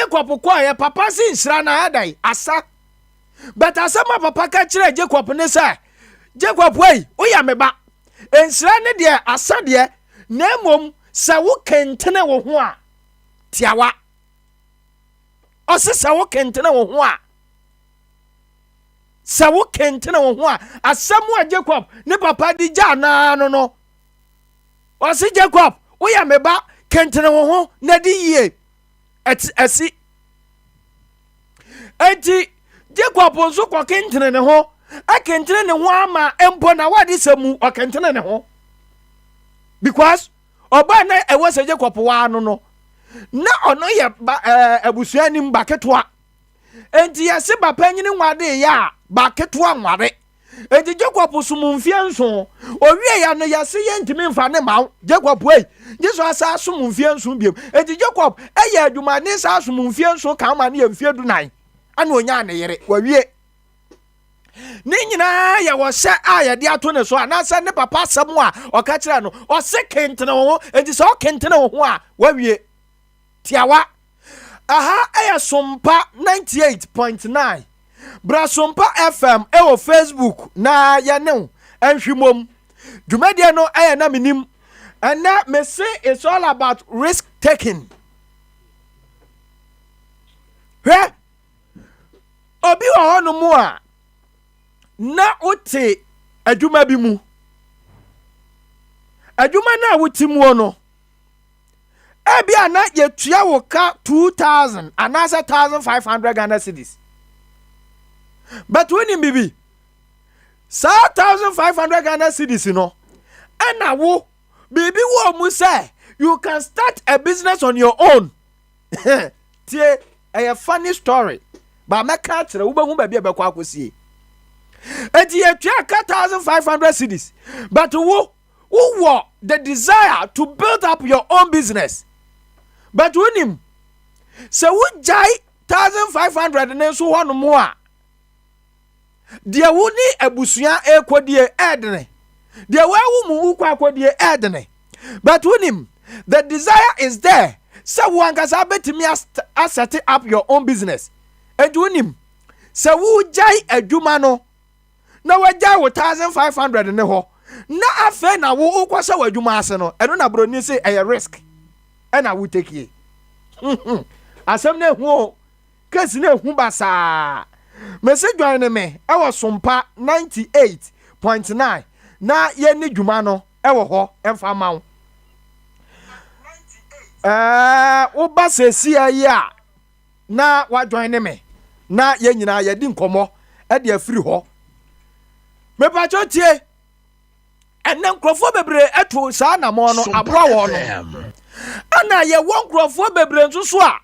Jacob kɔɔyɛ, papa se nhyira no ayɛ asa. But asɛm a papa ka kyerɛ Jacob ne sɛ, "Jacob wei, woyɛ me ba, nhyira ne deɛ asa deɛ, na mmom sɛ wo kentene wo ho a tiawa." Ɔse sɛ wo kentene wo ho a, sɛ wo kentene wo ho a, asɛm a Jacob ne papa de gya naa no, ɔse, "Jacob, woyɛ me ba, kentene wo ho na di yie." Ɛsi enti Jacob nso kɔ kentene ne ho, ɛkentene ne ho ama mpo na wade sɛ mu ɔkentene ne ho, because ɔbaa na ɛwɔ sɛ Jacob waa no na ɔno yɛ ba abusua anim ba ketewa. Enti yɛse ba panyini nwade yɛ a, ba ketewa nware. Enti Jacob som mfie 7 owie ya no, yɛse yɛntumi mfa ne ma wo, Jacob wei, gye so asa som mfie 7 biom. Enti Jacob ɛyɛ adwuma ne saa som mfie 7 ka ma ne yɛ mfie 14 ana onya ne yere. Wawie ne nyinaa yɛ wɔhyɛ a yɛde ato ne so anaasɛ ne papa asɛm a ɔka kyerɛ no, ɔse kentene wo ho. Enti sɛ ɔkentene wo ho a, wawie. Tiawa, aha ɛyɛ Sompa 98.9. Bra Sompa FM ɛwɔ Facebook na yɛne wo ɛnhwɛ dwumadie no. Ɛyɛ na menim ɛnɛ mese it's all about risk taking. Hwɛ, obi wɔ hɔnom a na wote adwuma bi mu, adwuma no a wote muo no, ebi a na yɛtua wo ka 2,000 anaasɛ 1,500 Ghana cedis, but wonim bibi, saa 1,500 Ghana cedis no, ɛna wo biribi wɔ mu sɛ you can start a business on your own. Tie, ɛyɛ funny story ba mɛka akyerɛ wobɛhu baabi a bɛkɔ akɔsie. Eti yɛtua ka 1,500 cedis, but wo wowɔ the desire to build up your own business, but wonim sɛ wogyae 1,500 ne nso hɔnom a, deɛ wo ne abusua ɛrekɔdie ɛɛdene, deɛ wɔawo mu wokɔ akɔdie ɛɛdene, but wonim the desire is there sɛ wo ankasa bɛtumi aset up your own business. Enti wonim sɛ wogyae adwuma no na wagyae wo 1,500 ne hɔ na afei na wo wokɔhyɛ wɔ adwuma ase no, ɛno na buroni sɛ ɛyɛ risk ɛna wo take. Asɛm no ehu o, case no ehu basaa. Mesi join ne me ɛwɔ Sompa 98.9 na yɛni dwuma no ɛwɔ hɔ ɛmfa ma wo. Woba sɛsia yi a na wajoin ne me na yɛn nyinaa yɛdi nkɔmmɔ ɛde afiri hɔ. Mepatwa tie, ɛnɛ nkurɔfoɔ bebree ɛto saa anammɔn no aboa wɔn no, ɛna yɛwɔ nkurɔfoɔ bebree nso so a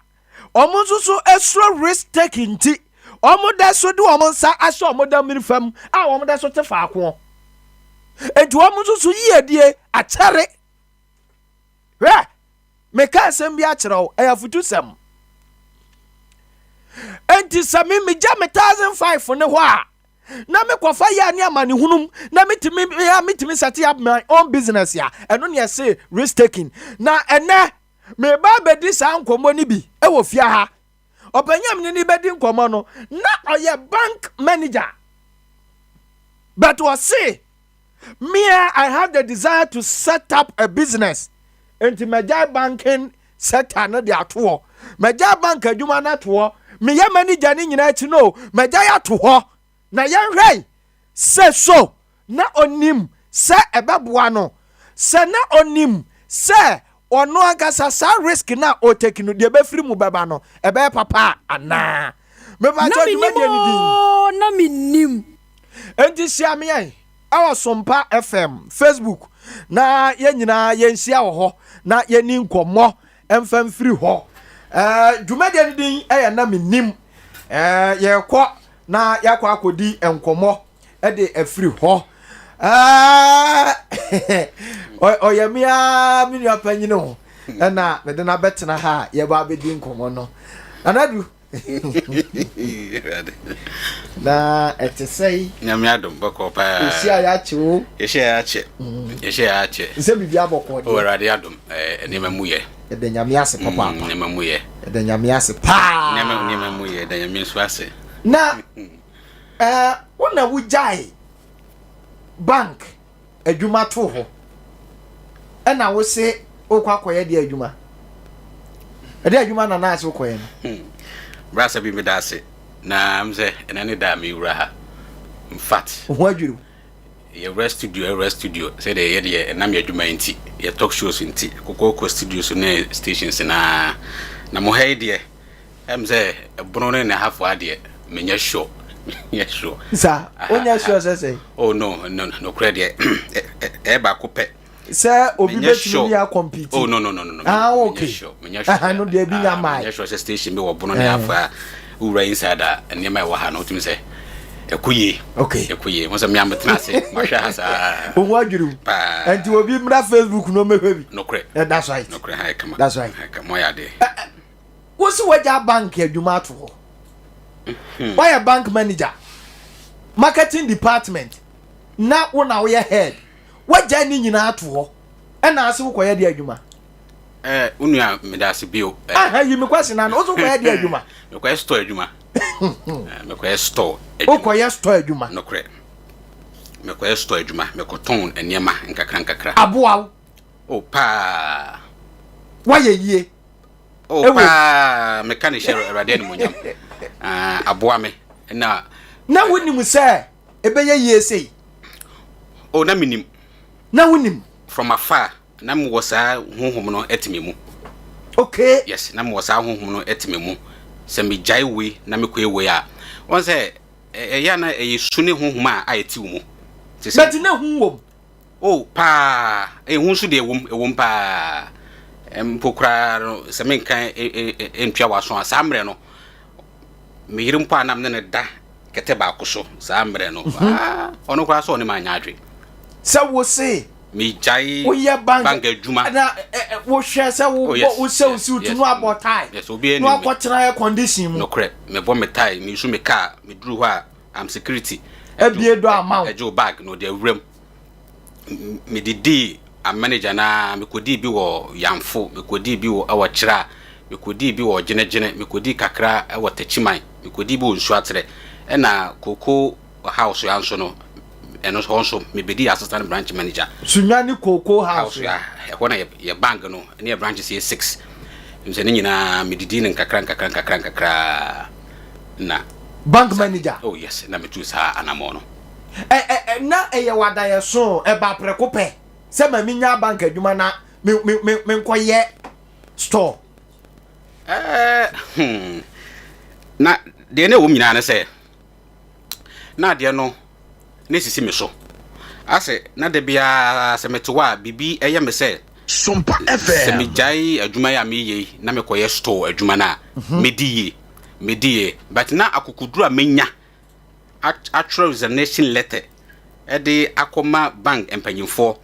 wɔn nso so esuro risk taking, nti wɔn da so de wɔn nsa ahyɛ wɔn da mmiri fam a wɔn da so te faako. Nti wɔn nso so yiedie akyɛre. Hwɛ, meka asɛm bi akyerɛ wo, ɛyɛ afutusɛm. Nti sɛ me megya me 1,500 ne hɔ a na mekɔfa yɛ ne amanehunum na metumi ya metumi set up my own business a, ɛno ne ɛse risk taking. Na ɛnɛ meba abɛdi saa nkɔmmɔ no bi ɛwɔ fie ha. Ɔpanyin a mene ne bɛdi nkɔmmɔ no na ɔyɛ bank manager, but ɔse, "Me, I have the desire to set up a business, nti magyae banking sector no de ato hɔ, magyae bank adwuma no ato hɔ. Meyɛ manager no nyinaa akyi no, magyae ato hɔ." Na yɛnhwɛ sɛ so na onim sɛ ɛbɛboa no, sɛ na onim sɛ ɔno ankasa saa risk na ɔtake no, deɛ ɛbɛfiri mu bɛba no ɛbɛyɛ papa anaa. Mepakyɛ, dwumadie no din Na menim. Enti hyia me yɛn ɛwɔ Sompa FM Facebook na yɛn nyinaa yɛnhyia wɔ hɔ na yɛni nkɔmmɔ ɛmfa mfiri hɔ. Dwumadie no din ɛyɛ Na Menim. Yɛrekɔ na yɛakɔ akɔdi nkɔmmɔ ɛde afiri hɔ. Ɔyɛ me ara me nua panyin o, ɛna mede no abɛtena ha a yɛba abɛdi nkɔmmɔ no. Anadu na ɛte sɛ? Nyame adom, bɔkɔ paa. Yɛhyia yɛakye o. Yɛhyia yɛakyɛ, yɛhyia yɛakyɛ. Sɛ biribi abɔkɔ deɛ. Awurade adom, nneɛma mu yɛ. Yɛda Nyame ase papaapa. Nneɛma mu yɛ. Yɛda Nyame ase paa. Nneɛma mu yɛ, yɛda Nyame nso ase. Na ɛɛ wo na wogyae bank adwuma too hɔ ɛna wo se wokɔ akɔyɛ deɛ adwuma. Ɛdeɛ adwuma na naa se wokɔyɛ no? Bra sɛ bi meda ase na m sɛ ɛnɛ ne da a mewura ha. In fact. Wo ho adwiri wo. Yɛwura studio yɛwura studio sɛdeɛ yɛyɛ deɛ ɛnam yɛn adwuma yi nti, yɛ talk shows nti, kɔkɔɔkɔ studios ne stations no ara. Na mo ha yi deɛ, ɛm sɛ ɛbono ne ne hafoa deɛ, menyɛ sure, menyɛ sure. Sa, wonyɛ sure sɛ sɛn? Oh no, no, nokorɛ deɛ, ɛyɛ baako pɛ. Sɛ obi bɛtumi ne akɔmpiti. Oh no no no no. Ah okay. Menyɛ sure. Ɛha no deɛ ebi nya maa. Menyɛ sure sɛ station bi wɔ bono ne afa wura inside a nneɛma ɛwɔ ha no wotumi sɛ ɛkɔ yie. Okay. Ɛkɔ yie. Mo sɛ mmea metena ase mahwɛ ha saa. Ohun adwiri Paa. Nti obi mmra Facebook no mehwɛ bi. Nokorɛ. Eh, that's right. Nokorɛ ha yɛ kama. That's right. Ha yɛ kama. Mo ayɛ adeɛ. Wosi wagya bank adwuma ato hɔ. Wayɛ bank manager, marketing department, na wo na woyɛ head. Wagya ne nyinaa ato hɔ. Ɛna ase wokɔyɛ deɛ adwuma. Eh, wo nua meda ase bio. Eh. Aha, yi me kwasi na no, wo so kɔyɛ deɛ adwuma. Mekɔyɛ store adwuma. Eh, mekɔyɛ store adwuma. Wokɔyɛ store adwuma. Nokorɛ. Mekɔyɛ store adwuma. Mekɔtɔn nneɛma nkakra nkakra. Aboa wo. Oh, paa. Woayɛ yie. Oh, paa. Meka ne hyɛ Awurade animuonyam. Ah, aboa me. Na. Na wonim sɛ ɛbɛyɛ yie sei? Oh, na menim. Na wonim? From afar. Na mewɔ saa honhom no te me mu. Okay. Yes, na mewɔ saa honhom no te me mu. Sɛ megyae wei na mekɔyɛ wei a, wɔn sɛ ɛyɛ a na ɛyɛ su ne honhom a a ɛte wo mu. Te sɛ. But na hu wom. Oh, paa, ehu nso deɛ ɛwom, ɛwom paa. Mpo koraa no, sɛ menka ntua w'aso a, saa mmerɛ no, me yere mpo a na me ne no da kɛtɛ baako so saa mmerɛ no, ah, ɔno koraa sɛ ɔne me anyɛ adwene. Sɛ wo se. Megyae woyɛ bank bank adwuma. Na wohwɛ sɛ wobɔ Oh, yes, wohyɛ wo yes, suit yes. no abɔ tie. Yes, obiara Na nim me. wakɔtena air condition mu. Nokorɛ, mebɔ me tie, mesu me car, meduru hɔ a, I'm security. Abue dɔ ama wo. Ɛgye wo bag na ɔde awura mu. Medidii a manager no ara, mekɔdii bi wɔ Yamfo, mekɔdii bi wɔ ɛwɔ Kyerɛ, mekɔdii bi wɔ Gyenegyene, mekɔdii kakra wɔ Takyiman, mekɔdii bi wɔ Nsuaterɛ, ɛna Cocoa House ya nso no, ɛno hɔ nso mebɛdii assistant branch manager. Sunyani Cocoa House House ya, ɛhɔ na yɛ bank no ne yɛ branches yɛ six. Sɛ ne nyinaa medidii no nkakra nkakra nkakra nkakra na. Bank manager. Oh yes, na metuu saa anammɔn no. Ɛ ɛ ɛ na ɛyɛ w'adaeɛso ɛba prɛko pɛ sɛ ma menya bank adwuma na me me me menkɔyɛ store. Ɛɛ hmm. Na deɛ na ɛwɔ mu nyinaa ne sɛ na adeɛ no na esisi me so. Asɛ na da biara sɛ mete hɔ a biribi ɛyɛ me sɛ Sompa sɛ FM. megyae adwuma yi a meyɛ yi na mekɔyɛ store adwuma no a mɛdi yie mɛdi yie but na akokoduru a menya atwerɛ resignation letter de akɔma bank mpanyinfoɔ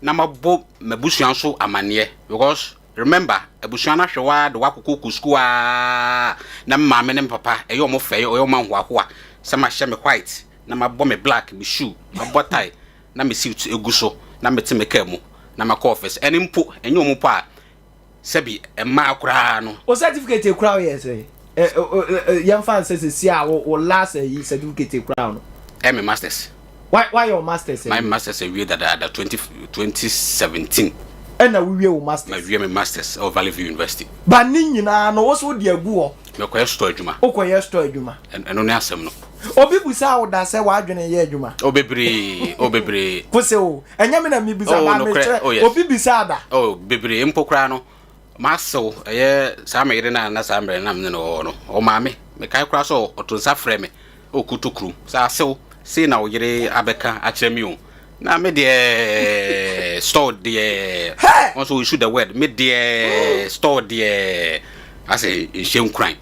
na mabɔ m'abusua nso amaneɛ because remember abusua no ahwɛ wo ara de woakokɔ kɔ sukuu ara na me maame ne me papa ɛyɛ wɔn fɛ ɛyɛ wɔn ahoahoa sɛ mahyɛ me white na mabɔ me black me shoe mabɔ tie na me suit egu so na mete me car mu na makɔ office ɛne mpo ɛnyɛ wɔn mpo a sɛbi mmaa koraa no. Wo certificate ekura wo yɛ sɛ yɛmfa nsɛ sɛsi a wo last ayi certificate ekura wo no. Ɛyɛ me masters. Wayɛ wo masters awie? My masters awie dadaada 2017. Ɛna wowie wo masters? Mawie me masters ɛwɔ Valley View University. Ba ne nyinaa no wo so wode agu hɔ? Mekɔyɛ store adwuma. Wokɔyɛ store adwuma? Ɛno ne asɛm no. Obi busaa wo da sɛ w'adwene yɛ adwuma? Oh bebree, oh bebree. Kose o, ɛnyɛ me na mebisa Oh ba nokorɛ, mekyerɛ, oh yes. obi bisaa da? Oh bebree, mpo koraa no, m'asew, ɛyɛ saa me yere no a na saa mmerɛ no na me ne no wɔ hɔ no, ɔmaa me, mekae koraa sɛ ɔto nsa frɛ me wɔ Kutokurom sɛ asew, sei na wo yere abɛka akyerɛ me o, na me deɛ store deɛ, Hey! wɔn nso issue the word, me deɛ store deɛ, asɛ nhyɛ nkuran,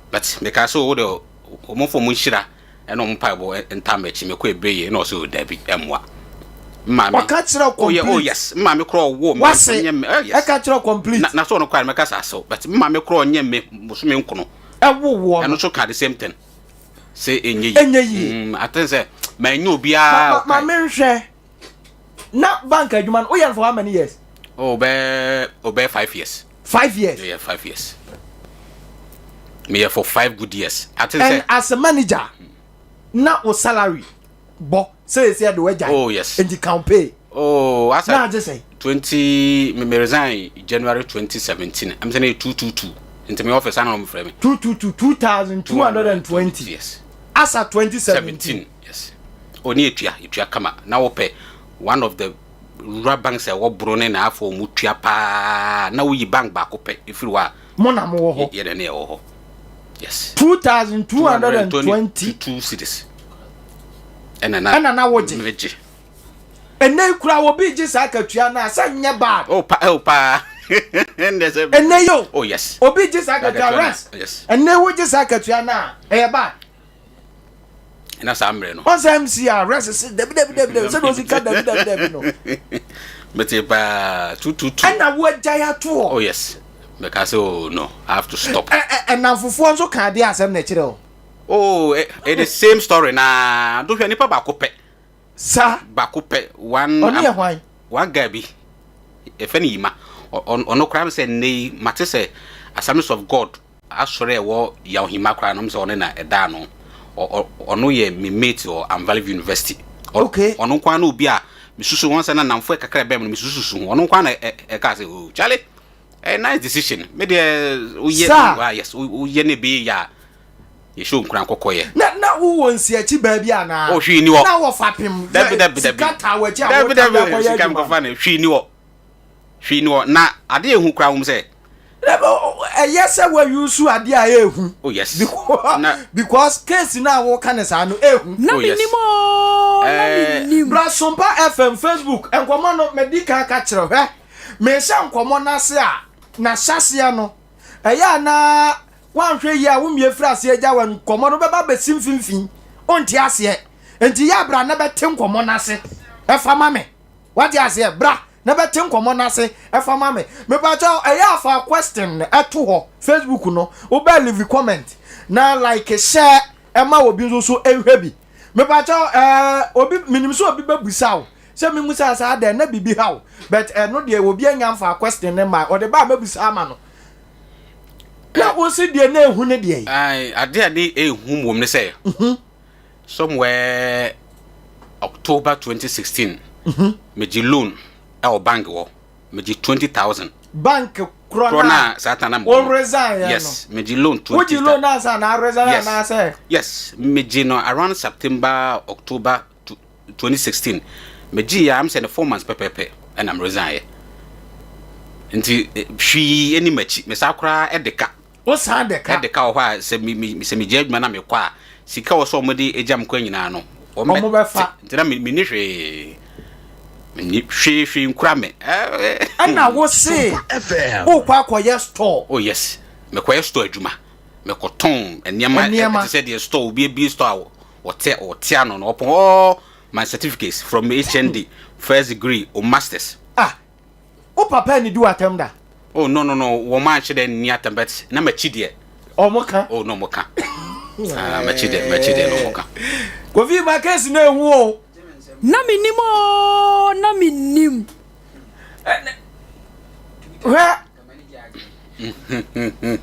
but mekaa sɛ wo deɛ Wɔn fam nhyira ne wɔn mpaebɔ ntaa m'akyi. Mekɔ ebire yie na ɔsɛ o dabi ɛmmoa. Maame. Ɔka kyerɛ Oh yeah, oh complete. yes. Maame korɔ ɔwɔ me. Wase Ɔnyɛ me. Oh yes. ɛka kyerɛ complete. Na na so ɔno koraa mɛka sɛ asew but me maame korɔ ɔnyɛ me bosome nkono. Ɛwo woɔ Ɛno no. nso ka the same thing. Sɛ ɛnyɛ yie. Ɛnyɛ yie. I think sɛ manyɛ obiara Ma ma ɔkae. ma menhwɛ. Na bank adwuma no woyɛ no for how many years? Oh bɛɛ oh bɛɛ 5 years. 5 years. Meyɛ 5 years. Meyɛ for 5 good years. Ate And sɛ as a manager, na o salary bɔ sɛ esi ɛde wagya. Oh, yes. Nti can pay. Oh, asa Na agye sɛ. 20 me resign January 2017. I'm saying 222. Nti me office ana ɔmo frɛ me. 222, 2,220. Yes. Asa 2017. 17. Yes. Oni etua kama. Na wopɛ one of the rural banks a ɛwɔ boro ne na afɔ ɔmo tua paa na woyi bank baako pɛ efiri hɔ a Mo na mo wɔ hɔ. Yɛ dɛ ne ɛwɔ hɔ. Yes. 2,220. Two cedis. Ɛna na Ɛna na wogye. Megye. Ɛnɛ kura obi gye saa akatua na sɛ nyɛ bad. Oh pa, oh paa. Ɛnɛ sɛ Ɛnɛ yo. Oh yes. Obi gye saa akatua Akatua na- rest. Yes. Ɛnɛ wogye saa akatua na ɛyɛ bad. Ɛna saa mmerɛ no. Wɔn sɛ MC a rest si dabi dabi dabi dabi sɛ de osi ka dabi dabi dabi no. Mete paa 222. Ɛna wagyae ato hɔ. Oh yes. Meka sɛ, oh no, I have to stop. Ɛ ɛ ɛnamfofoɔ nso ka adeɛ asɛm na ɛkyerɛ o. Oh, the same story na do hwɛ nipa baako pɛ. Sa. Baako pɛ one. Ɔno yɛ hwan? One guy bi. Ɛfɛ ne yima. Ɔno koraa sɛ nne yi mate sɛ Assemblies of God asɔre a ɛwɔ Yawhima koraa no sɛ ɔne na ɛda no. Ɔno yɛ me mate wɔ Am Valley University. Ɔno nkoa na obi a mesusu wɔn sɛ na namfo kakra bɛn mu no mesususu ho. Ɔno nkoa na ɛka sɛ, oh Charlie, a nice decision. Me deɛ woyɛ Sir. Ah, yes, woyɛ ne bi yɛ a yɛhyɛ nkura nkɔkɔ yɛ. Na wowɔ nsiakyi baabi anaa? Oh, hwee ni hɔ. Na wɔ fapem. Dabi dabi dabi. Sika taa w'akyi a Dabi wɔta dabi de akɔyɛ sika adwuma. nkɔfa ne hwee ni hɔ. Hwee ni hɔ na ade ehu koraa wɔm sɛ. Ɛyɛ sɛ wɔayusu adeɛ a ɛɛhu. Oh yes. Because Na because case na wɔka ne saa no ɛɛhu. Na Oh, yes. menim o, na menim. Brasompa FM Facebook nkɔmɔ no medi kan ka kyerɛ hwɛ mehyɛ nkɔmɔ n'ase a n'ahyɛseɛ no ɛyɛ anaa wanhwɛ yie a womie firi aseɛ gya wɔ nkɔmɔ no bɛba bɛsi mfimfini ɔnte aseɛ nti yɛ abra na bɛte nkɔmɔ n'ase ɛfa ma me wate aseɛ bra na bɛte nkɔmɔ n'ase ɛfa ma me. Mepakyɛw, ɛyɛ afa question ɛto hɔ Facebook no wobɛ leave comment na like share ɛma obi nso so ɛhwɛ bi. Mepakyɛw, obi minim sɛ obi bɛbusa wo sɛ mimu sɛ saa dɛ na biribi ha wo, but ɛno deɛ obi anya mfa question ne ma ɔde ba a mɛbusa ama no na wosi deɛ na ehu ne deɛ yi. Ai, ade a ne ehu wɔ mu ne sɛ somewhere October 2016 megye loan ɛwɔ bank hɔ, megye 20,000. Bank korɔ korɔ na na saa tan na mewɔ o no. Resign yɛ no. Yes, megye loan 20 Wogye loan na ansa na resign? Yes. Anaasɛ Yes, megye no around September, October 2016 megye yɛ am sɛ ne 4 months pɛpɛɛpɛ ɛna me resign yɛ nti hwii anim akyi mesaa koraa ɛde ka. O san de ka? Ɛde ka wɔ hɔ a sɛ me me sɛ megye adwuma na mekɔ a sika wɔ sɛ ɔmode agya me kwan nyinaa no Ɔmo bɛfa. Nti na menni hwee, menni hwee, hwee nkura me. Ɛna wo se wokɔ akɔyɛ store? Oh yes, mekɔyɛ store adwuma, mekɔtɔn nneɛma. Nneɛma. Ɛte sɛ deɛ store obi abie store a wɔte ano no ɔpɔn all my certificates from HND, first degree o masters. Ah, wo papa ni di w'atɛm da? Oh no no no, wɔn anhyɛ dɛ nni atam, but na m'akyi deɛ. Ɔmo ka? Oh no, mo ka. Ah, m'akyi deɛ no mo ka. Kofi ma case na ehu o. Na menim o, na menim. Hwɛ,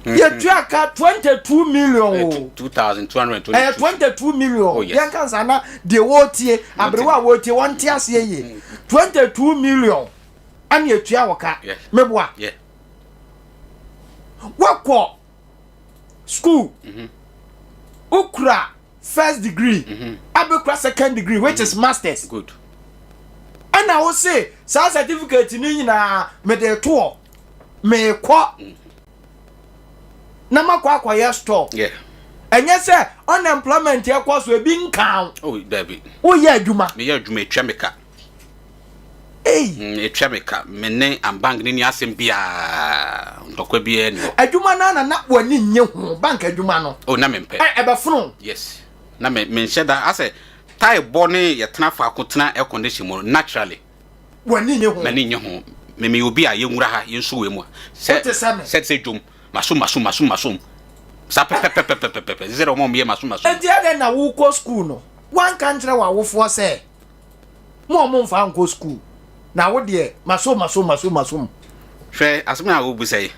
yɛtua ka 22 million o. 2,222. Ɛyɛ 22 million. Oh, yes. Yɛnka nsa na deɛ wɔretie aberewa a wɔretie wɔnte aseɛ yie, 22 million ɛne yɛtua wɔ ka. Meboa? Yeah. Wakɔ school, wokura first degree, abɛkura second degree, which is masters. Good. Ɛna wo se saa certificate no nyinaa mede toɔ meekɔ na makɔ akɔyɛ store. Ɛnyɛ sɛ unemployment ɛkɔ so ebi nka Oh dabi. wo, woyɛ adwuma. Meyɛ adwuma, etua me ka. Ei. Etua me ka, me ne ambank ne ni asɛm biara, ntɔkwa biara ni hɔ. Adwuma no ana na w'ani nye ho, bank adwuma no? Oh, na mempɛ. Ɛbɛfono. Yes, na me menhyɛ da asɛ tie bɔ ne yɛtena faako tena air condition mu no naturally. W'ani nye ho. M'ani nye ho. Me meyɛ obi a yɛnwura ha yɛnso wei mu a sɛ Wote sɛ me. Sɛ te sɛ dwom masom masom masom masom saa pɛpɛpɛpɛpɛpɛ sɛ sɛ ɔmo a ɔmo yɛ masom masom. Enti ɛdɛn na wokɔ school no woanka nkyerɛ w'awofoɔ sɛ mo a momfa nkɔ school na wo deɛ masom masom masom masom? Hwɛ asɛm a wobusa yi.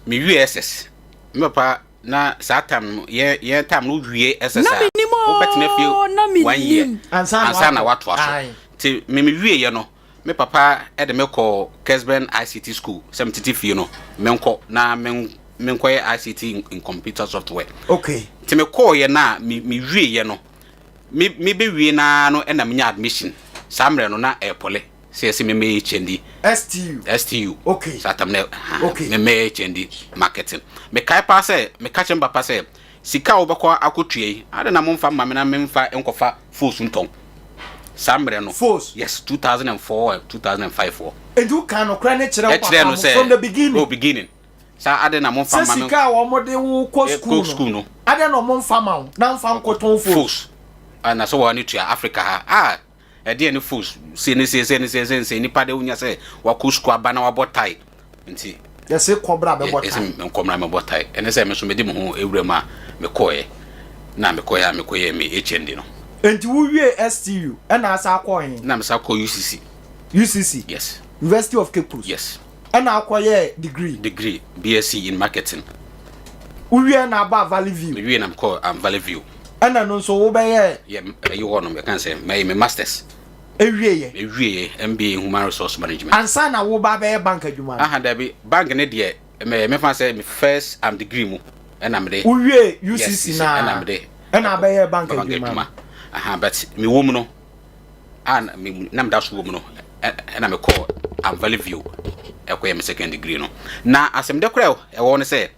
Me wie SS, me papa na saa time no yɛn yɛn time no wie SS Na a mennim wobɛtena fie oo, na one year mennim. Ansa na ansa na wakɔ. watoa so. Ae. Nti me me wie yɛ no me papa de me kɔ Kesben ICT school sɛ me tete fie no menkɔ na men menkɔyɛ ICT in, in computer software. Okay. Nti me kɔɔ yɛ no a me me wie yɛ no me me bɛ wie no ara no ɛna menya admission saa mmerɛ no na ɛyɛ pɔle. Sɛ yɛse me mɛyɛ HND. STU. STU. Okay. Saa tam na ha Okay. me mɛyɛ HND marketing. Mekae paa sɛ meka kyerɛ me papa sɛ sika a wobɛkɔ akɔtua yi adɛn na momfa mma me na memfa nkɔfa fos ntɔn. Saa mmerɛ no. Fos. Yes, 2004 or 2005 hɔ. Enti wokaa nokorɛ no kyerɛ wo Ɛkyerɛɛ papa no no sɛ from the beginning? Oh, beginning. Saa adɛn na momfa Sɛ mma me. sika a wɔde wo kɔ Eh, sukuu kɔ no, sukuu no. adɛn na wɔmfa ma wo na mfa nkɔtɔn fos? Fos. Ah, na sɛ wɔn ani tua Africa ha. Ah, Ɛdeɛn ne fos? Sei ne sei, sei ne sei, sei ne sei. Nipa deɛ wonya sɛ wakɔ sukuu aba na wabɔ tae. Nti. Yɛse kɔ bra bɛbɔ tae. Yɛse nkɔ mmra mɛbɔ tae. Ɛne sɛ me nso mede me ho awura mu a mekɔeɛ. Na mekɔeɛ a mekɔyɛɛ me HND no. Nti wo wiee STU ɛna asan akɔ he? Na mesan kɔɔ UCC. UCC? Yes. University of Cape Coast? Yes. Ɛna akɔyɛɛ degree? Degree, BSc in Marketing. Wo wieɛ na abaa Valley View? Me wie na mekɔɔ um, Valley View. Ɛna ɛno nso wo bɛyɛɛ? Yɛ ɛyi hɔ nom, yɛka no sɛ mɛyɛ me masters. Ɛwieɛ? Ɛwieɛ, MBA in Human Resource Management. Ansa na wo ba bɛyɛ bank adwuma no? Aha, dabi, bank ne deɛ, mɛ mɛfa sɛ me first um, degree mu ɛna mede. Wo wie UCC yes, naa? ɛna mede. Ɛna abɛyɛɛ bank adwuma no? Aha, but me wɔ mu no, a na me na meda so wɔ mu no, ɛna mekɔɔ um, Valley View ɛkɔyɛ me second degree no. Na asɛm dɛ koraa ɛwɔ ne sɛ,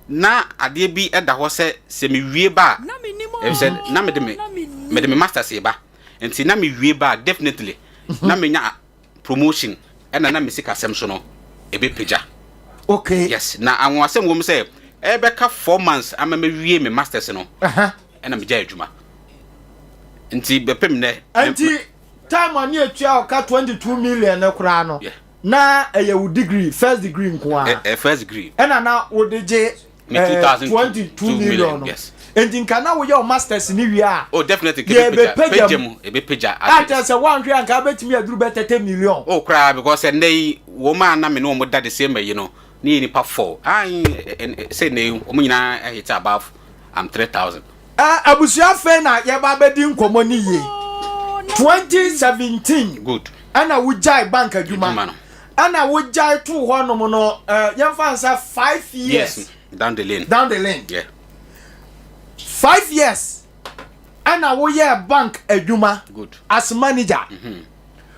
na adeɛ bi da hɔ sɛ sɛ mewie ba a, efisɛ na mede me mede me masters reba nti na mewie ba a definitely na menya promotion ɛna na me sikasɛm so no ɛbɛpagya. Okay. Yes, na anwanwasɛm wɔ mu sɛ ɛbɛka 4 months ama mawie me masters no ɛna megyae adwuma. Nti bɛpem nnɛ. Nti time a ne atua ɔka 22 million no koraa no. Yeah. Na ɛyɛ wo degree, first degree nko ara. Ɛ first degree. Ɛna na wode gye Me 2002 22 million no. Yes. Enti nka na woyɛ wo masters ne wie a. Oh definitely. Deɛ ɛbɛpagya mu. Ɛbɛpagya. A kyerɛ sɛ woanhwɛ a nka wobɛtumi aduru bɛ 30 million. Oh koraa because ɛnnɛ yi wɔn a na me ne wɔn da the same ayi no ne yɛ nipa four. Ayi sɛ ɛnnɛ yi wɔn nyinaa hit above am 3000. Abusua afei na yɛba abɛdi nkɔmmɔ no yie. 2017 Good. ɛna wogyae bank adwuma Adwuma no. ɛna wogyae too hɔ nom no yɛmfa nsa 5 years. Yes, down the lane. Down the lane. Yeah. 5 years ɛna woyɛɛ bank adwuma. Good. As manager.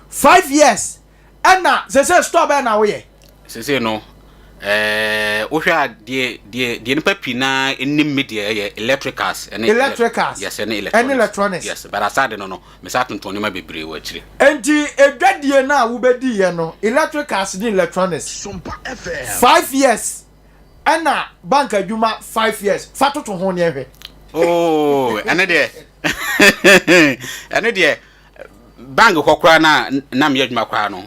5 years ɛna sese store bɛɛ na woyɛ. Sese no wohwɛ a deɛ nipa pii naa nim me deɛ ɛyɛ electricals ɛne Electricals. Yes, ɛne Ɛne electronics. Electronics. Yes, but aside no, mesa tontɔn nneɛma bebree wɔ akyire. Nti edwadie no a wobɛdiiɛ no, electricals ne electronics, 5 years ɛna bank adwuma 5 years, fa toto ho ne ɛhwɛ. Oh, ɛne deɛ bank hɔ koraa na na meyɛ adwuma koraa no,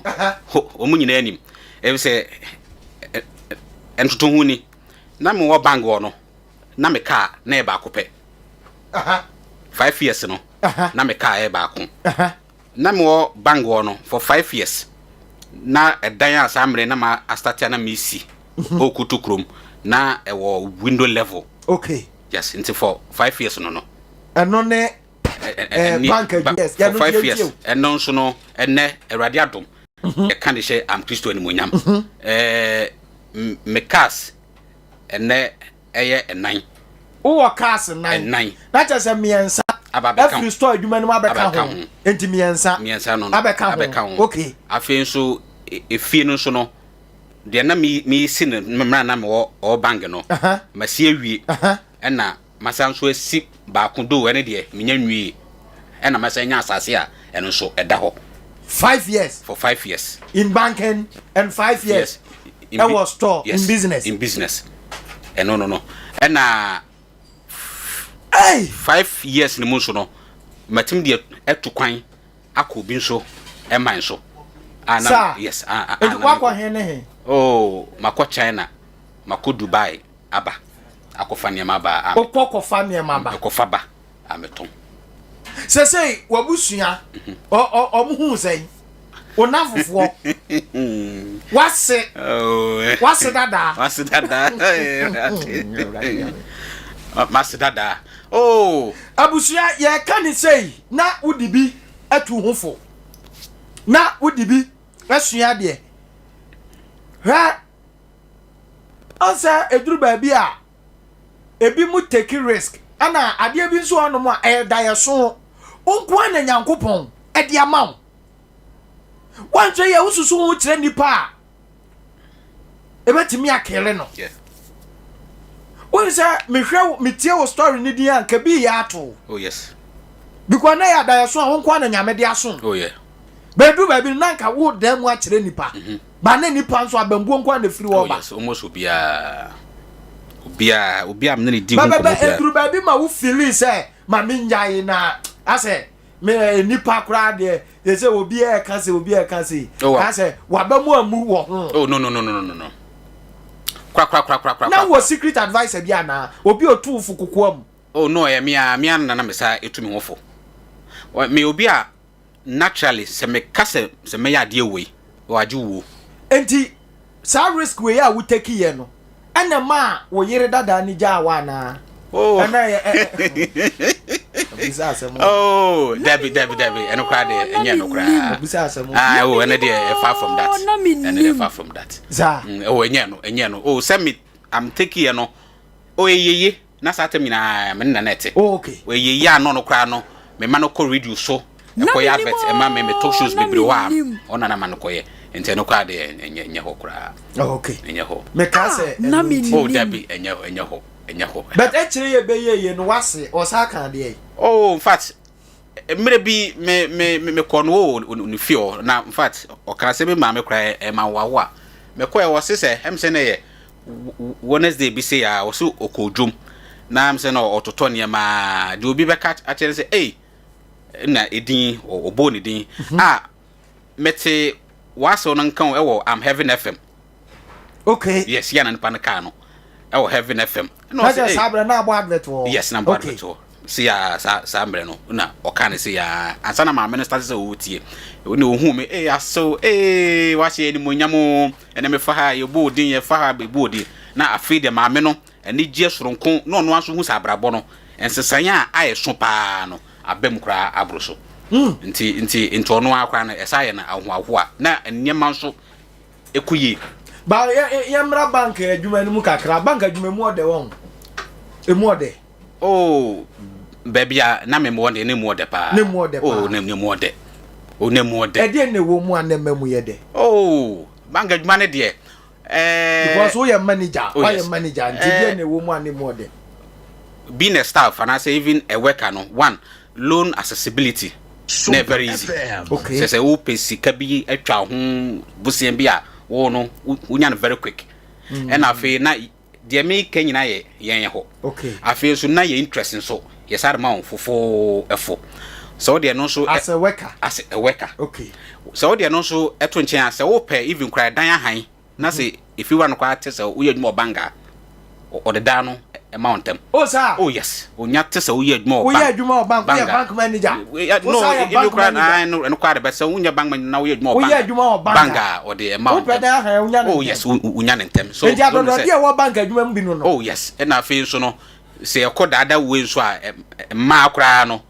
wɔn nyinaa anim ebi sɛ ntoto ho ni na mewɔ bank hɔ no na me kaa na yɛ baako pɛ. 5 years no na me kaa yɛ baako. Na mewɔ bank hɔ no for 5 years na ɛdan a saa mmerɛ na ma astart a na mesi ɔkutu kurom na ɛwɔ window level. Yes, nti for 5 years no. Ɛno ne bank adwuma. Yes, for 5 years. Ɛno nso no ɛnɛ Awurade adom yɛka de hyɛ am Kristo animonyam, me cars ɛnɛ ɛyɛ ɛnan. Wowɔ cars nan? Ɛnan. Na kyerɛ sɛ mmiɛnsa aba abɛka afiri store adwuma no mu abɛka abɛka ho. Ho. Nti mmiɛnsa mmiɛnsa no abɛka ho. Abɛka ho. Afei nso efie no nso no deɛ na mi si no mmerɛ na mewɔ ɔwɔ bank no masi awie, ɛna masa nso asi baako do ɛne deɛ menya nwie, ɛna masa nya asase a ɛno nso ɛda hɔ. 5 years. For 5 years. In banking and 5 years In ɛwɔ store. Yes, in business. In business ɛno no ɛna Hey! 5 years no mu nso no matumi deɛ ɛto kwan akɔ obi nso ɛman so a na Saa. Yes, a Nti na wakɔ he ne he? Oh, makɔ China, makɔ Dubai aba akɔfa nneɛma aba a Wokɔ kɔfa nneɛma ba? Mekɔfa ba a metɔn. Sɛsɛi wabusua ɔmo hu sɛn? Wo nnamfofoɔ. Wase. Oh. Wase dadaa. Wase dadaa. Mase dadaa. Oh. Abusua yɛka ne sei na wode bi atu ho fo. Na wode bi asua adeɛ. Hwɛ ɔnsɛ ɛduru baabi a ebi mu take risk ɛna adeɛ bi nso hɔnom a ɛyɛ daeɛso wo nko ara na Nyankopɔn ɛde ama wo woanhwɛ yɛ wosusu ho kyerɛ nnipa a ɛbɛtumi akele no wohu sɛ mehwɛ metie wo story no din a nka bi yɛ ato oh yes because na yɛ adaeɛso a wo nko ara na Nyame de aso oh yeah bɛduru baabi no na nka wo dan mu akyerɛ nnipa mm -hmm. Ba ne nipa nso abambuo nko ara na ɛfiri hɔ Oh ba. yes, almost obiara. Obiara, obiara me ne ne di ho Bɛbɛbɛ nkɔmmɔ biara. ɛduru baabi ma wo feeli sɛ ma me nyae na asɛ me eh, nipa koraa deɛ yɛ sɛ obi ɛɛka sɛ obi ɛɛka sɛ Oh, asɛ waba mu amu wɔ ho. Oh no no no no no no. Kora kora kora kora kora. Na wɔ secret adviser bi anaa obi otu wo fo kokoa mu. Oh no, ɛyɛ me ara, me ara na na me saa etu me ho fo. Me obi a Naturally sɛ me ka sɛ sɛ mɛyɛ adeɛ wei oh agye wuo. Enti saa risk wei a wo take yɛ no ɛna ɛmaa wo yere dadaa no gyaa wo anaa? Oh. Ɛna ɛyɛ ɛ ɛ Obisa asɛm o. Oh, dabi dabi dabi ɛno koraa deɛ ɛnyɛ ɛno koraa. Obisa asɛm o. Ah, oh ɛno deɛ far from that. Ɛno deɛ far from that. Saa. Oh ɛnyɛ ɛno ɛnyɛ ɛno. Oh sɛ me I'm take yɛ no. Oh eyeye. Na saa tam nyinaa me ne Nana ɛte. Oh, okay. Ɛyɛ yi a no no koraa no, me ma no kɔ radio so, ɛkɔyɛ advert, ɛma me me talk shows bebree hɔ a, ɔno na ma no kɔyɛ. Nti ɛno koraa deɛ ɛnyɛ ɛnyɛ hɔ koraa. Oh, okay. Ɛnyɛ hɔ. Me ka sɛ ɛno nti. Oh, dabi, ɛnyɛ ɛnyɛ hɔ, ɛnyɛ hɔ. But ɛkyerɛ yɛ bɛyɛ yɛ no wase, ɔsa ka adeɛ yi. Oh, in fact, mmerɛ bi me me me kɔ no wɔ ne fie hɔ na in fact ɔka sɛ me maame koraa ɛma wawo a mekɔɛ ɔse sɛ ɛm sɛ na ɛyɛ Wednesday bi sei a ɔse ɔkɔ dwom na ɛm sɛ na ɔtotɔ nneɛma deɛ obi bɛka akyerɛ sɛ ei na edin ɔbɔɔ ne din mhm. a mete w'asew no nka ɛwɔ am heaven fm okay yes yɛ na nipa no kaa no ɛwɔ heaven fm na ɔsɛ saa berɛ na abɔ advert wɔ yes na abɔ advert wɔ se ya saa saa mmerɛ no na ɔka ne se ya ansa na maame no start sɛ ɔretie ne ɔhu me ee asew ee wahyɛ animonyam o ɛnɛ mefa ha yɛbɔ odin yɛfa ha bɛbɔ odin na afei deɛ maame no anigyeɛ soronko na ɔno nso hu sɛ abrabɔ no nsesaeɛ a ayɛ so paa no aba mu koraa aboro so nti nti nti ɔno ara koraa no ɛsa yɛ no ahoahoa na nneɛma nso ɛkɔ yie. Ba yɛ yɛmmra bank adwuma no mu kakra. Bank adwuma mu ɔdɛ wɔn. Emu ɔdɛ. Oh, baabi a na mewɔ deɛ na emu ɔdɛ paa. Na emu ɔdɛ paa. Oh, na emu ɔdɛ. Oh, na emu ɔdɛ. Ɛdeɛ na ɛwɔ mu a na ɛma mu yɛ dɛ? Oh, bank adwuma no deɛ. Eh, Because woyɛ manager, oh, yes. woayɛ manager nti eh, deɛ na ɛwɔ mu a na emu ɔdɛ? Being a staff and I say even a worker no, one, loan accessibility na very easy. Okay. Sɛ sɛ wopɛ sika bi atwa ho bosea bi a wo no wonya no very quick. Ɛna afei na deɛ meka nyinaa yɛ yɛn hɔ. Okay. Afei nso na yɛ interest nso yɛ saa de ma wɔn fofoo ɛfo. Sɛ wo deɛ no nso as a worker. As a worker. Okay. Sɛ wo deɛ no nso ɛto nkyɛn a sɛ wopɛ even koraa dan ahan na sɛ efi wura no koraa te sɛ woyɛ adwuma wɔ bank a ɔde dan no ɛma wo ntɛm. Oh saa. Oh yes. Onya te sɛ woyɛ adwuma wɔ bank. Woyɛ adwuma wɔ bank. Woyɛ bank manager. No, ebi koraa na ɛno ɛno koraa de bɛ sɛ wonyɛ bank manager na woyɛ adwuma wɔ bank. Woyɛ adwuma wɔ bank. Bank a ɔde ɛma wo ntɛm. Wopɛ dan ahan wonya ne ntɛm. Oh yes, wonya ne ntɛm. So nti adɔdɔdeɛ ɛwɔ bank adwuma mu bi no no. Oh yes, ɛna afei nso no sɛ yɛkɔ daadaa wei nso a mmaa koraa no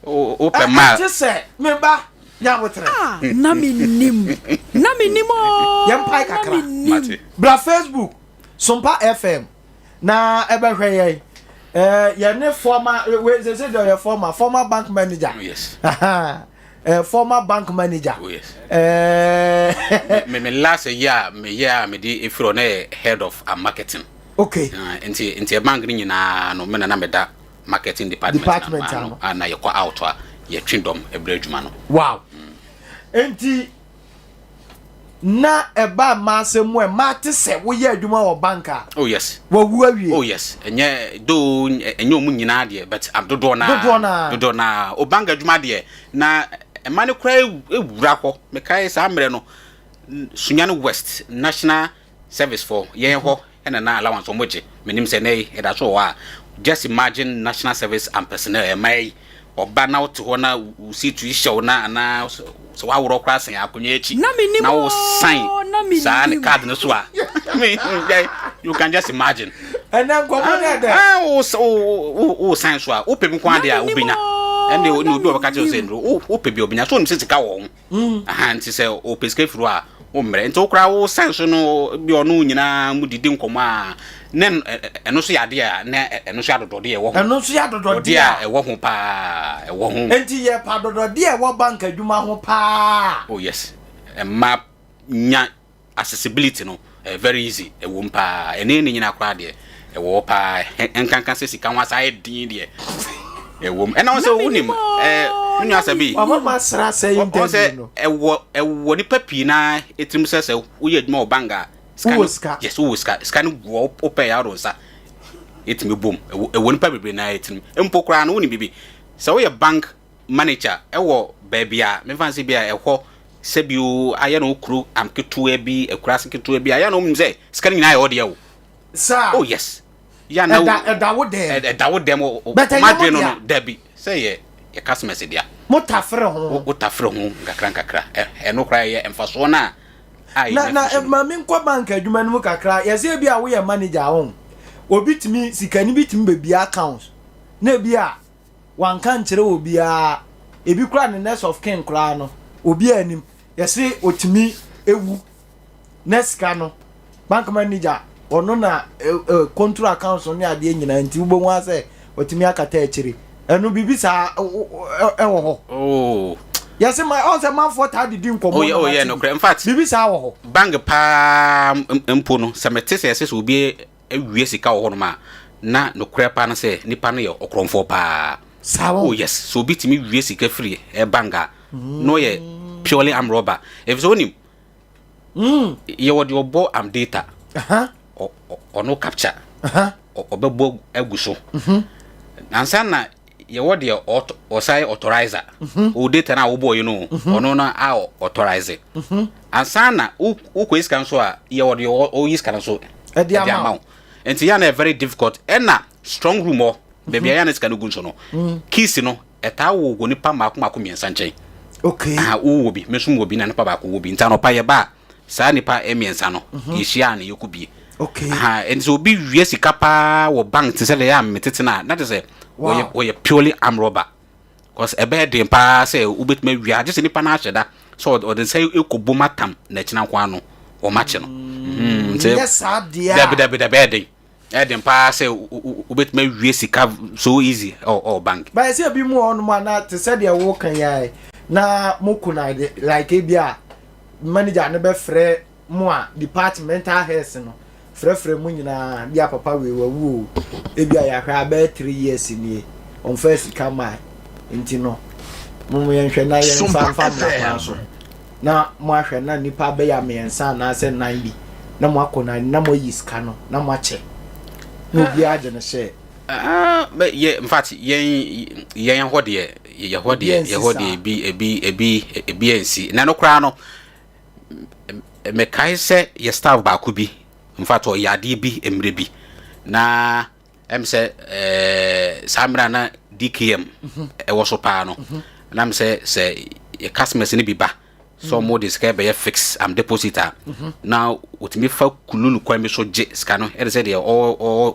wopɛ mmaa. Ɛte sɛ me ba nyabotrɛ. Ah, na mennim. Na mennim oo. Yɛmpae kakra. Bra Facebook, Sompa FM. Na ɛbɛhwɛ yɛn. Eh, yɛne former, wei sɛ sɛ deɛ ɔyɛ former, former bank manager. Oh, yes. Eh, former bank manager. Oh, yes. Eh, me, me last year, me year, me di efiri ɔno yɛ head of uh, marketing. Okay. Uh, nti nti bank ni nyinaa no me na na me da marketing department, department na, ano, na yɛkɔ out a yɛtwe dɔm ɛbrɛ adwuma no. Wow. Nti na ɛba mmaa asɛm mu a mmaa te sɛ woyɛ adwuma wɔ bank a. Oh yes. Wawu awie. Oh yes. Ɛnyɛ do ɛnyɛ ɔmo nyinaa deɛ but dodoɔ naa. Dodoɔ naa. Dodoɔ naa. O bank adwuma deɛ na mmaa no koraa ewura hɔ. Mekae saa mmerɛ no Sunyani West National Service foɔ yɛn hɔ ɛna na allowance wɔn gye. Menim sɛ nɛ yi ɛda so wɔ hɔ a. Just imagine National Service and Personnel mmaa yi. Ɔba na wote hɔ na wo seat yi hyɛ wo na anaa sɛ woaworɔ koraa sɛn akonnwa akyi Na mennim na wosan oo, na saa ne mennim. card no so a you can just imagine. Ɛnɛ nkɔmmɔ no ɛdɛ. Ah, wo wo wo san so a wopɛ bi nko Na adeɛ a mennim wobɛnya. oo, Ɛnde na ne obi a ɔbɛka kyerɛ wo sɛ mennim. nnuro wopɛ bi a wobɛnya. So wonim sɛ sika wɔ ho. Aha, nti sɛ ɔpɛ sika firi hɔ a, wommrɛ. Nti wo koraa wo sɛn so no, bi ɔno wo nyinaa mo didi nkɔmmɔ a, na ɛno nso yɛ adeɛ a, na ɛno nso yɛ adodɔdeɛ ɛwɔ ho. Ɛno nso yɛ adodɔdeɛ a ɛwɔ ho paa, ɛwɔ ho. Nti yɛpɛ adodɔdeɛ a ɛwɔ bank adwuma ho paa. Oh yes, ɛma nya Accessibility no ɛyɛ very easy, ɛwom paa. Ɛne ne nyinaa koraa deɛ, ɛwɔ hɔ paa. Ɛnkanka sɛ sika ho asa ayɛ den deɛ, ɛwom. Ɛna wɔn sɛ wonim, ɛɛ, me nua Asabi. Wama ma sra sɛ interview no. Ɛwɔ ɛwɔ nipa pii na etirim sɛ sɛ woyɛ adwuma wɔ bank a, sika no, yes, wowɔ sika, sika no gu hɔ, wopɛ yɛ aro nsa, etumi bom. Ɛwɔ ɛwɔ nipa bebree na etirim. Mpo koraa no wonim bibi, sɛ woyɛ bank manager ɛwɔ baabi a, mefa no sɛ bi a ɛhɔ Sɛbi o, ayɛ no kuro am ketewa bi, akuraase ketewa bi, ayɛ no wonim sɛ sika no nyinaa yɛ wo dea o. Saa. Oh yes. Ya na ɛda ɛda wo dɛm. Ɛda wo dɛm o. But ɛnyɛ mo dea. No dea. no, dabi. Sɛ yɛ yɛ customers dea. Mo tafere ho. Wo tafere ho nkakra nkakra. Ɛno koraa yɛ mfasoɔ no a a yɛnya Na na firi so no. ma me nkɔ bank adwuma no mu kakra. Yɛsɛ ebi a woyɛ manager a, obi tumi sikani bi tumi bɛbia accounts na ebi a wanka ankyerɛ obiara, ebi koraa ne next of kin koraa no obiara anim, yɛse otumi ewu na sika no bank manager ɔno na control accounts ne adeɛ nyinaa nti wobɛhu ara sɛ watumi akata akyire ɛno biribi saa ɛwɔ hɔ. Oh. Yɛse ma ɔn sɛ manfoɔ taa didi nkɔmmɔ oh, yeah, oh, yeah, no, in fact, biribi saa wɔ hɔ. Bank paa mpo no sɛ mete sɛ yɛse sɛ obi awia sika wɔ hɔnom a, na nokorɛ paa ne sɛ nipa no yɛ ɔkorɔmfoɔ paa. Saa wɔ. Oh yes, sɛ obi tumi wia sika firi bank a, na ɔyɛ purely arm robber. Ɛfiri sɛ wonim, yɛwɔ deɛ ɔbɔ am data, ɔno capture, ɔbɛbɔ agu so. Ansa na yɛwɔ deɛ ɔsan yɛ authorizer mhm. o data no a wobɔɔ yi no mhm. ɔno no a authorize mhm. ansa na wokɔ sika nso a yɛwɔ deɛ ɔyi sika no nso ɛde ama wo nti yɛ na very difficult ɛna strong room hɔ baabi a yɛ na sika no gu nso no mm. keys no ɛtaa wɔ wɔ nipa mmaako mmaako mmiɛnsa nkyɛn okay aha wowɔ bi me nso wɔ bi na nipa baako wɔ bi nti anɔpa yɛ ba a Saa nnipa mmiɛnsa no, yɛhyia a na yɛkɔ bie. Okay. Aha, ɛnti sɛ obi wia sika paa wɔ bank te sɛ deɛ ɛyɛ a metete no a, na kyerɛ sɛ wɔyɛ wɔyɛ purely arm robber. Because ɛbɛyɛ den paa sɛ wobɛtumi awia, gye sɛ nipa no ahyɛ da sɛ ɔde nsa ɛkɔbom atam na akyina nko ano wɔn akye no. Mm, nti Nyɛ saa deɛ a. dabi dabi dabi ɛyɛ den. Ɛyɛ den paa sɛ wobɛtumi awie sika so easy ɛwɔ ɛwɔ bank. But ɛsɛ ebi mu wɔ hɔnom a na te sɛ deɛ woka yi ara yi, na mo kuna de like ebi a manager no bɛfrɛ mo a departmental heads no frɛfrɛ mo nyinaa bi a papa wei wawu o ebi a yɛahwɛ abɛyɛ 3 years nie ɔmfa sika maa nti no mo mo yɛnhwɛ na yɛmfa mfa mmra kwan so na mo ahwɛ na nipa bɛyɛ mmiɛnsa anaasɛ nnan bi na mo akɔ na na mo ayi sika no na mo akyɛ na obiara gye no hyɛ. Ah, but yeah, in fact, yɛn yɛn hɔ deɛ, yɛ hɔ deɛ, yɛ hɔ deɛ ebi ebi ebi ebi ansi. Na no koraa no, mekae sɛ yɛ staff baako bi, in fact, ɔyɛ adeɛ bi mmerɛ bi. Na ɛm sɛ ɛɛ saa mmerɛ a na DKM ɛwɔ so paa no, na m sɛ sɛ yɛ customers no bi ba sɛ ɔmo de sika bɛyɛ fix am deposit a na otumi fa kululu kwan bi so gye sika no ɛde sɛ deɛ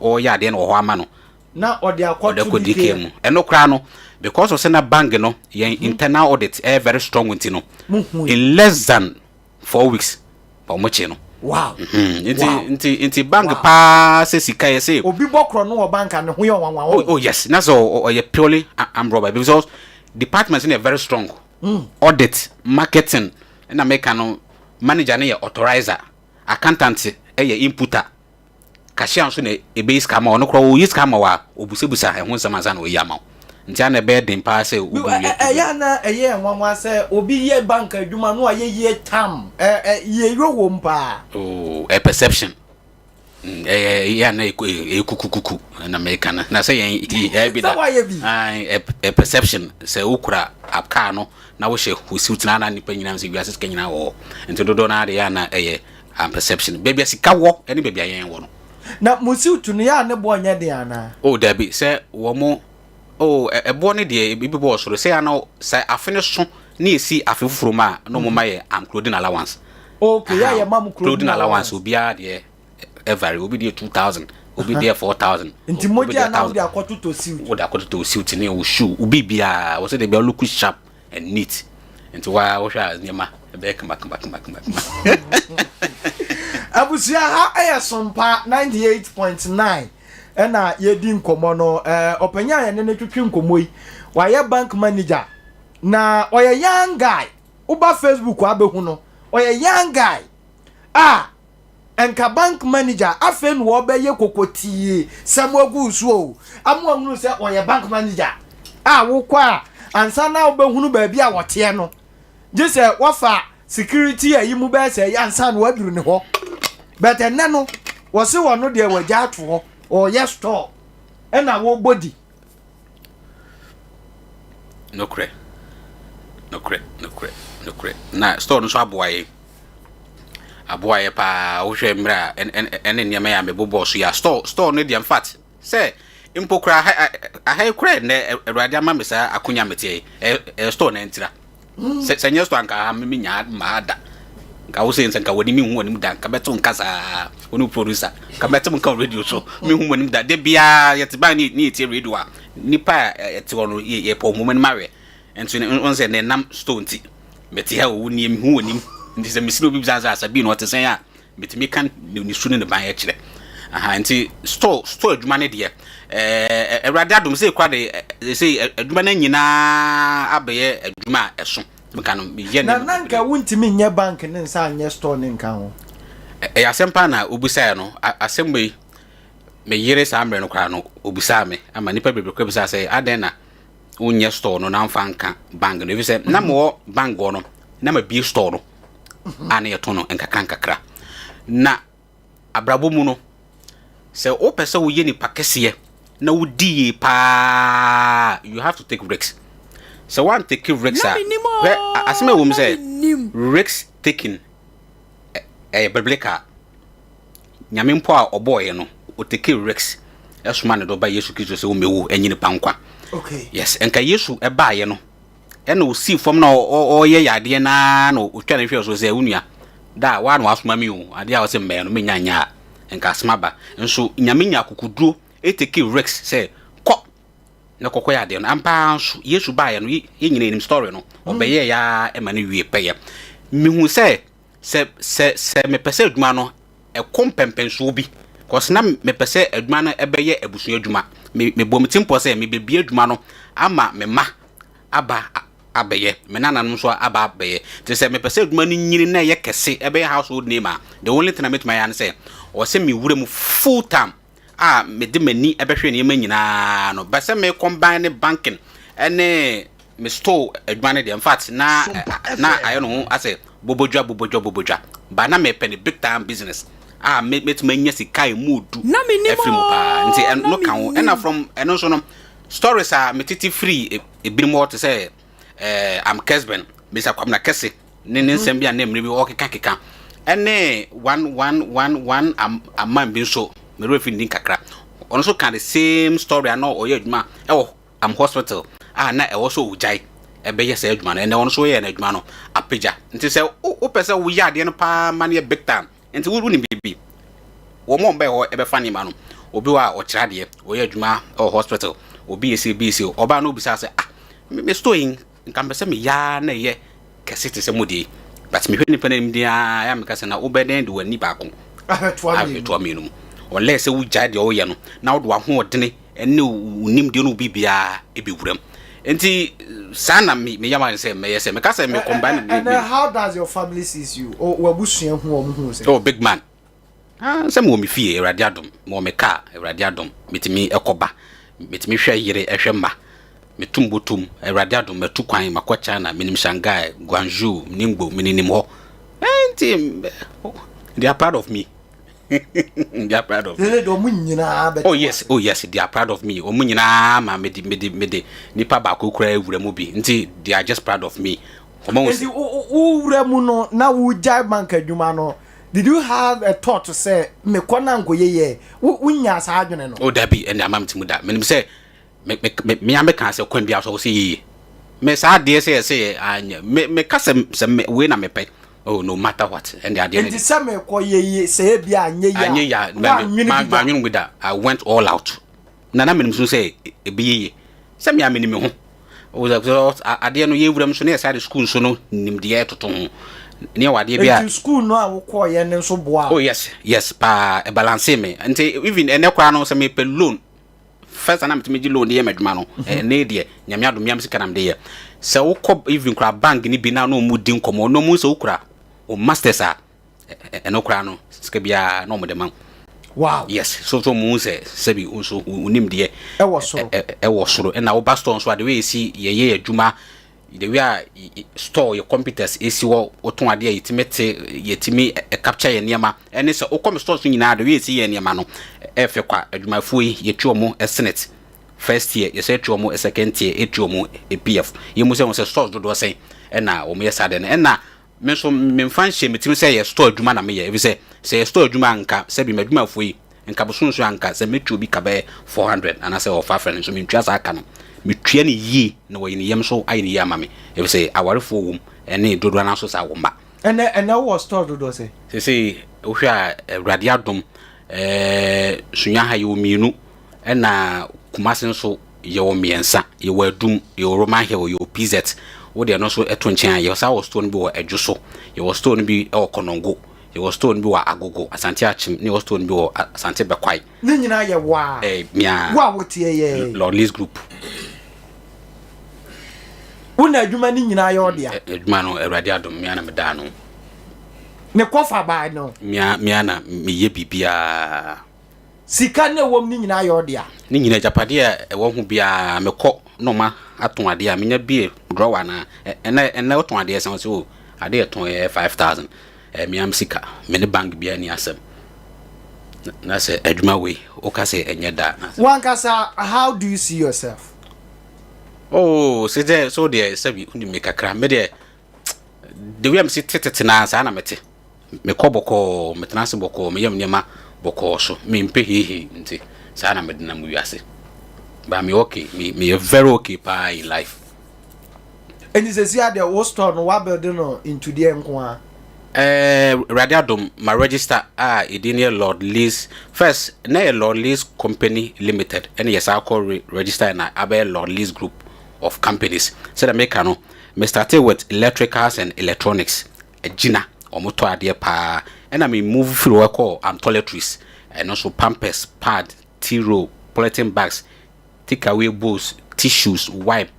ɔyɛ adeɛ no wɔ hɔ ama no na ɔde akɔto ɔde akɔ DK mu ɛno koraa no because ɔsɛ na bank no yɛn internal audit ɛyɛ very strong nti no in less than 4 weeks ɔmo kye no. Nti nti nti bank paa sɛ sika yɛ sɛ. Obi bɔ korɔ no wɔ bank a ne ho yɛ nwanwa. Oh yes, na sɛ ɔyɛ purely armed robber because department no yɛ very strong. Audit, marketing ɛna meka no manager no yɛ authorizer, accountant yɛ inputter, cashier nso na ɛbɛyi sika ama wo. Ɔno koraa ɔyi sika ama wo a ɔbusabusa ɛho nsɛm ansa na ɔyi ama wo. Nti ana ɛbɛyɛ den paa sɛ wobɛwie. Ɛyɛ ana ɛyɛ nwanwa sɛ obi yɛ bank adwuma no ayɛ yie tam yie yɔ wɔ mu paa. Oh, ɛ perception. Ɛyɛ yɛ ana ɛyɛ kukukuku na meka no na sɛ yɛn ɛyɛ bi da. Sɛ wayɛ bi. Ɛ perception sɛ wokura kaa no na wohyɛ wo suit na ana nipa nyinaa sɛ wiase sika nyinaa wɔ hɔ. Nti dodoɔ no ara de yɛ ana ɛyɛ perception. Baabi a sika wɔ ɛne baabi a yɛn wɔ no. Na mo suit no yɛ a ne boɔ nyɛ den anaa? Oh dabi sɛ wɔn. Oh, ɛboɔ no deɛ ebi bɔ soro. Sɛ ano sɛ afe no so ne esi afe foforɔ mu a, na wɔn ma yɛ am clothing allowance. Okay, yɛ yɛ ma mo clothing allowance. Obiara deɛ ɛvary, obi deɛ 2,000, obi deɛ 4,000. Nti mo gye anam de akɔtotɔ suit? Wode akɔtotɔ suit ne wo shoe, obi biara wɔ sɛ de bia look sharp and neat. Nti waa wohwɛ a, nneɛma ɛbɛyɛ kama kama kama kama. Abusua, ha ɛyɛ Sompa 98.9 ɛna yɛdi nkɔmmɔ no. Ɔpanyin a yɛne ne twetwe nkɔmmɔ yi, wayɛ bank manager na ɔyɛ young guy. Woba Facebook abɛhu no, ɔyɛ young guy a nka bank manager afei na wɔbɛyɛ kokotii sɛm agu so o, ama ahunu sɛ ɔyɛ bank manager a wokɔ a, ansa na wobɛhunu baabi a wɔteɛ no, gye sɛ wɔfa security ayi mu bɛyɛ sɛ ɛyɛ ansa na waduru ne hɔ. But ɛnɛ no, wɔse wɔ no deɛ, wɔagya ato hɔ, ɔyɛ store ɛna wɔbɔ di. Nokorɛ, nokorɛ, nokorɛ, nokorɛ. Na store no nso aboa yɛn, aboa yɛ paa. Wohwɛ mmerɛ a ɛne nneɛma yɛ a mebobɔɔ so yɛ a, store no deɛ, in fact, sɛ mpo koraa aha yi koraa nnɛ Awurade ama me saa akonya meteɛ yi, ɛyɛ store na ntira. Sɛ nyɛ store anka ha me nya maa da. Nka wo sɛ nka w'ani mehu w'anim da, nka bɛto nka saa wo ne wo producer, nka bɛto nka wɔ radio so, mehu w'anim da. Da biara yɛte ban ne yɛtie radio a, nipa a ɛte hɔ no yɛpɔ wɔn anim awɛ. Nso ne wɔn sɛ ne nam store nti mɛte ha owu nie, mehu w'anim. Nti sɛ mesiri obi bisa sɛ Asabi na ɔte sɛn a, metumi ka ne su ne ne ban kyerɛ aha. Nti store adwuma ne deɛ, Awurade adom sɛ ekura de sɛ adwuma no nyinaa abɛyɛ adwuma a ɛso meka no meyɛ. Na nka wontumi nyɛ bank ne nsa anyɛ store ne nka ho? Ɛyɛ asɛm paa na obisaeɛ no. Asɛm wei, me yere saa mmerɛ no koraa no obisaa me ama nipa bebree koraa bisaa sɛ adɛn na wonyɛ store no na mfa nka bank no, efisɛ na mewɔ bank hɔ no na mabie store no a na yɛtɔn no nkakra nkakra. Na abrabɔ mu no, sɛ wopɛ sɛ woyɛ nipa kɛseɛ na wodi yie paa, you have to take risks. Sɛ woan take risks a, hwɛ asɛm a ɛwɔ mu sɛ risk taking ɛyɛ biblical. Nyame mpo a ɔbɔɔyɛ no, ɔtake risks ɛsoma ne dɔba Yesu Kristo sɛ wɔmmɛwu ɛnye nipa nkwa. Yes, nka Yesu ɛbaayɛ no ɛna osii fam na ɔyɛ yadeɛ naa na otwa ne hwɛ so sɛ, "Wo nua da a waa na wasoma mi o, adeɛ a ɔsɛ mmɛyɛ no menya nyɛ a nka asɛm aba." Nso Nyame nya akokoduro ɛtake risks sɛ kɔ na kɔkɔ yɛ adeɛ no. Ampa nso Yesu baayɛ no, yɛn nyinaa nim story no, ɔbɛyɛ ya ɛma no wie pɛyɛ. Mehu sɛ mepɛ sɛ adwuma no ɛkɔ mpɛmpɛnsoɔ bi kɔsi na mepɛ sɛ adwuma no ɛbɛyɛ abusua adwuma, me mebɔ me ti mpɔ sɛ mebɛbie adwuma no ama me ma aba abɛyɛ, me nananom nso aba abɛyɛ. Nti sɛ mepɛ sɛ adwuma no nyini na ɛyɛ kɛse, ɛbɛyɛ household name a, the only thing a mɛtumi ayɛ ne sɛ ɔwɔ sɛ mewura mu full time a mede m'ani ɛbɛhwɛ nneɛma nyinaa no. Bɛ sɛ me combine ne banking ɛne me store adwuma no deɛ, in fact, na ayɛ no ho asɛ bobodwa bobodwa bobodwa ba. Na mepɛ ne big time business a mɛtumi anya sika emu odu ɛfiri mu paa. Nti ɛno ka ho. Ɛna from ɛno nso no, stories a metete firi ebinom hɔ te sɛ am Kesben, Mr Kwamina Kɛse ne nsɛm bi a na mmerɛ bi ɔkeka keka, ɛne one one one one aman bi nso, mmerɛ fi ndi kakra, ɔno nso ka the same story a na ɔyɛ adwuma ɛwɔ am hospital a na ɛwɔ so ogyae ɛbɛyɛ sɛ adwuma no. Ɛnɛ ɔno nso yɛ n'adwuma no apagya. Nti sɛ wopɛ sɛ woyɛ adeɛ no paa ma no yɛ big time, nti wonim biribi, wɔn a wɔbɛyɛ hɔ ɛbɛfa nneɛma no, obi wɔ a ɔkyerɛ adeɛ, ɔyɛ adwuma ɛwɔ hospital, obi yɛ se obi yɛ se, ɔbaa no obisa sɛ, "Ah, me store yi nka mpɛ sɛ meyɛ na ɛyɛ kɛse te sɛ mo deɛ." But mehwɛ nipa no anim deɛ a, ɛyɛ meka sɛ na wobɛdɛn de w'ani baako ahwɛtoa mmienu mu, ɔlɛ sɛ wogyae deɛ ɔyɛ no na wode w'ahoɔdene ne wo nimdeɛ no wo biribiara ɛbɛwura mu. Nti saa na meyɛ ma sɛ mɛyɛ sɛ meka sɛ me combine. And then how does your family sees you? Oh, wabusua hu wɔn hu sɛ? Oh, big man, ah, sɛ mewɔ me fie, Awurade adom, mewɔ me car, Awurade adom, metumi ɛkɔba, metumi hwɛ yere, ɛhwɛ mma, metum botom, Awurade adom, matu kwan makɔ China, menim Shanghai, Guangzhou, Ningbo, menenim hɔ. Nti they are proud of me, they are proud of me. Lele de ɔmo nyinaa bɛ. Oh yes, oh yes, they are proud of me. Ɔmo nyinaa ma mede nipa baako kura ewura mu bi. Nti they are just proud of me. Ɔmo Nti wo wura mu no na wo gyae bank adwuma no, did you have a thought sɛ mekɔ na nkɔyɛ yɛ? Wo nya saa adwene no? Oh dabi, ɛnna ama mi ti mu da. Menim sɛ Me me me me ara mekaa sɛ kwan biara so ɔwɔ sɛ yɛyie. Me saa adeɛ sɛ yɛsɛ yɛ anyɛ me meka sɛ sɛ me wei na mepɛ oh no matter what ɛnde adeɛ no Nti sɛ mekɔ yɛ yie sɛ ebi anyɛ yie a anyɛ yie a woannwene bi da. Mannwene bi da I went all out na na menim so sɛ ɛbɛyɛ yie sɛ me a menim me ho adeɛ no yɛwura mu so na yɛsaa de school nso no nimdeɛ toto ho ne yɛwɔ adeɛ bi a Nti school no a wokɔɔyɛ no nso boaa wo? Oh yes yes paa ɛbalancee me nti even ɛnɛ koraa no sɛ mepɛ loan First a na metumi gye loan de yɛ m'adwuma no, ɛnɛ deɛ Nyame adom mea me sika na mede yɛ. Sɛ wokɔ even koraa bank no bi na na wɔn di nkɔmmɔ na wɔn sɛ wokura o masters a, ɛno koraa no sika biara na wɔn de ma wo. Wow. Yes, so so wɔn sɛ sɛbi nso wonim deɛ ɛwɔ soro. Ɛwɔ soro. Ɛna woba store nso a the way esi yɛyɛ adwuma The way a store yɛ computers esi hɔ, wotɔn adeɛ a yɛtumi te, yɛtumi capture yɛn nneɛma, ɛne sɛ wokɔ me stores no nyinaa the way yɛsi yɛn nneɛma no ɛfɛ kwa. Adwumayɛfoɔ yi yɛtua wɔn SSNIT first year, yɛsan tua wɔn second tier, yɛtua wɔn PF. Yɛmmu sɛ wɔn sɛ stores dodoɔ sɛn ɛna wɔyɛ saa adeɛ no. Ɛna Me nso memfa nhyɛ me tirim sɛ ɛyɛ store adwuma na meyɛ, efisɛ sɛ ɛyɛ store adwuma a anka sɛbi m'adwumayɛfoɔ yi, nka bosome nso anka sɛ mɛtua obi ka bɛyɛ 400 anaasɛ ɔwɔ 500 nso mentua saa ka no. Metua no yie na wayi ne yam nso ayɛ no yie ama me, efisɛ awarefoɔ wɔ mu ɛne dodoɔ no ara nso saa wɔ mma. Ɛnɛ ɛnɛ wowɔ store dodoɔ sɛn? Seesei wohwɛ a Awurade adom, ɛɛ Sunya ha yɛwɔ mmienu ɛna Kumasi nso Yɛwɔ mmiɛnsa, yɛwɔ Adum, yɛwɔ Roman Hill, yɛwɔ PZ. Wo deɛ ɛno nso to nkyɛn a, yɛsan wɔ store no bi wɔ Adwo so, yɛwɔ store no bi wɔ Konongo, yɛwɔ store no bi wɔ Agogo, Asante Akyem, ne yɛwɔ store no bi wɔ Asante Bɛkwae. Ne nyinaa yɛ wo a? Ɛɛ, me ara. Wo a woteɛ yɛ? Lord Lees Group. Wo na adwuma no nyinaa yɛ wo dea? Adwuma no, Awurade adom, me ara na meda ano. Ne kɔfa baa no? Me ara, me ara na meyɛ biribiara. Sika no a ɛwɔ mu no nyinaa yɛ wo dea. Ne nyinaa, agyapadeɛ a ɛwɔ ho biara, mekɔ na wɔn atɔn adeɛ a, menya bie drawer no a, ɛnɛ, ɛnɛ wotɔn adeɛ sɛn? Ɔse oh, adeɛ yɛtɔn yɛ 5000, ɛyɛ me ara me sika, me ne bank biara nni asɛm. Na sɛ adwuma wei, woka sɛ ɛnyɛ da a, na sɛ. W'ankasa, how do you see yourself? Oh, sɛ sɛ, so deɛ, sɛbi, wonim me kakra, me deɛ, the way a mesi te tete no ara, saa na mete. Mekɔ bɔkɔɔ, metena ase bɔkɔɔ, meyɛ me nneɛma bɔkɔɔ so. Mempɛ heihei nti saa na mede nam wiase. But meyɛ okay, me meyɛ very okay paa in life. Enti sɛsi a deɛ wo store no woabuild no into deɛ nko ara? Eh, Awurade adom, ma register a edin no yɛ Lord Lees. First, na ɛyɛ Lord Lees Company Limited, ɛna yɛsan kɔ re register na abɛyɛ Lord Lees Group of Companies. Sɛdeɛ meka no, me startee with electricals and electronics. Agyina, wɔn tɔ adeɛ paa. Ɛna me move firi hɔ kɔɔ am toiletries, ɛno nso pampers, pad, tea roll, polythene bags, take away bowls, tissues, wipe,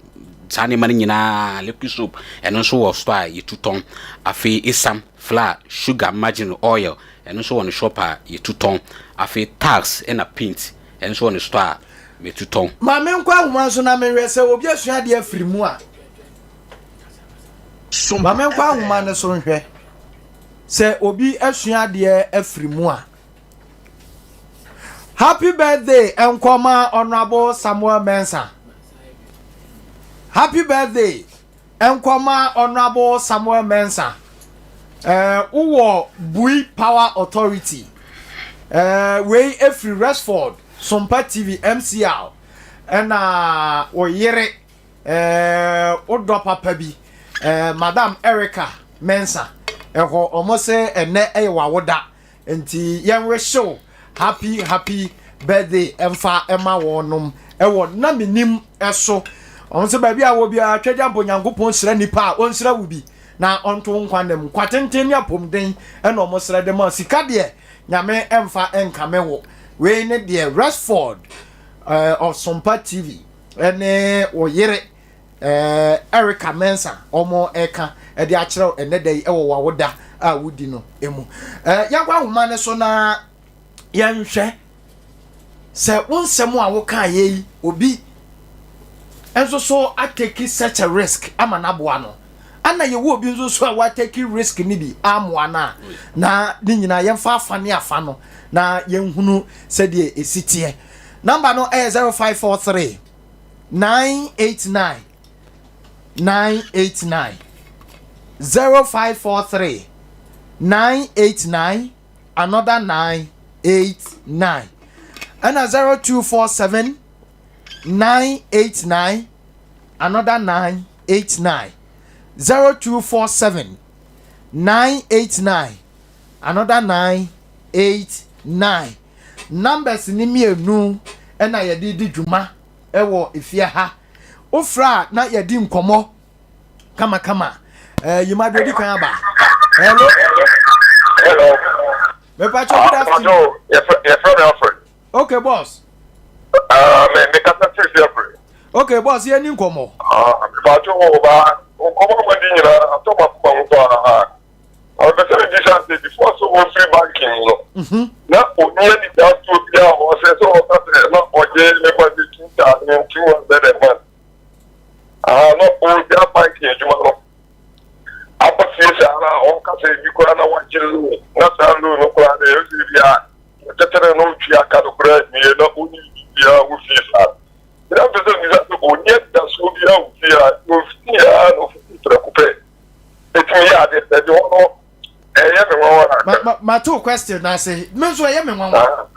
saa nneɛma no nyinaa, liquid soap, ɛno nso wɔ store a yɛtu tɔn. Afei esam, flour, sugar, margarine, oil, ɛno nso wɔ ne shop a yɛtu tɔn. Afei tiles ɛna paint, ɛno nso wɔ ne store a metu tɔn. Ma menkɔ ahoma so na menhwɛ sɛ obi asua adeɛ afiri mu a. Ma menkɔ ahoma no so nhwɛ sɛ obi asua adeɛ afiri mu a. Happy birthday nkɔma Honorable Samuel Mensah. Happy birthday nkɔma Honorable Samuel Mensah. Eh, wowɔ Bui Power Authority. Eh, wei efiri Rexford Sompa TV MCR ɛna wo yere Eh, wo dɔ papa bi, eh, Madam Erica Mensah, ɛhɔ ɔmo se ɛnɛ ɛyɛ w'awoda, nti yɛn wehyew happy happy birthday ɛmfa ɛma wɔnom ɛwɔ na menim ɛso. Ɔmo se baabi a wɔ biara twagya mpo Nyankopɔn hyira nipa a ɔnhyira wo bi na ɔnto wo nkwa nna mu. Nkwa tenten ne apomden ɛna ɔmo srɛ de ma sika deɛ Nyame ɛmfa ɛnkame wo. Wei ne deɛ Rexford eh, of Sompa TV. ne wo yere eh, Erica Mensah wɔn ɛka de akyerɛw ɛnɛ da yi wɔ w'awoda a wodi no mu. Eh, yɛnkɔ ahoma no so na yɛnhwɛ sɛ wo nsɛm a wokaeɛ yi obi nso so ateki such a risk ama n'aboa no ana yɛwɔ obi nso so a wateki risk no bi amoa no a na ne nyinaa yɛmfa afa ne afa no na yɛnhunu sɛdeɛ ɛsi teɛ. Number no ɛyɛ 0543 989 989 0543 989 another 989 ɛna 0247. 989 another 989 0247 989 another 989. Numbers ni mmienu ɛna yɛde di dwuma ɛwɔ efie ha. Wofrɛ a na yɛdi nkɔmmɔ kamakama. Yimadu edi kan aba. Hello. Hello. Mepatwa, good afternoon. Yɛfrɛ me Alfred. Okay, boss. Me mekasa firi Fiapre. Okay, boss, yɛni nkɔmmɔ. Mepatwa wɔ ba nkɔmmɔ a madi nyinaa atɔ makoma ho paa. Mepɛ sɛ mebisa sɛ before sɛ wɔfiri banking mu no, na ɔni anidasoɔ bi a ɔsɛ sɛ ɔka sɛ na ɔgye mefa sɛ 2,200 a month. Na ɔgya banking adwuma no akɔ fie saa na ɔka sɛ bi koraa na wagye loan, na saa loan no koraa de ɛsɛ bi a tɛtɛrɛ na ɔtwi aka no koraa nie na ɔni biribiara wɔ fie saa. Na mpɛ sɛ bisa sɛ ɔni anidasoɔ bi a wɔ fie a ɔfie a na ɔfiti prɛko pɛ ɛtumi yɛ ade ɛde hɔ no, ɛyɛ me nwanwa ma ma ma to question na ase, me nso ɛyɛ me nwanwa.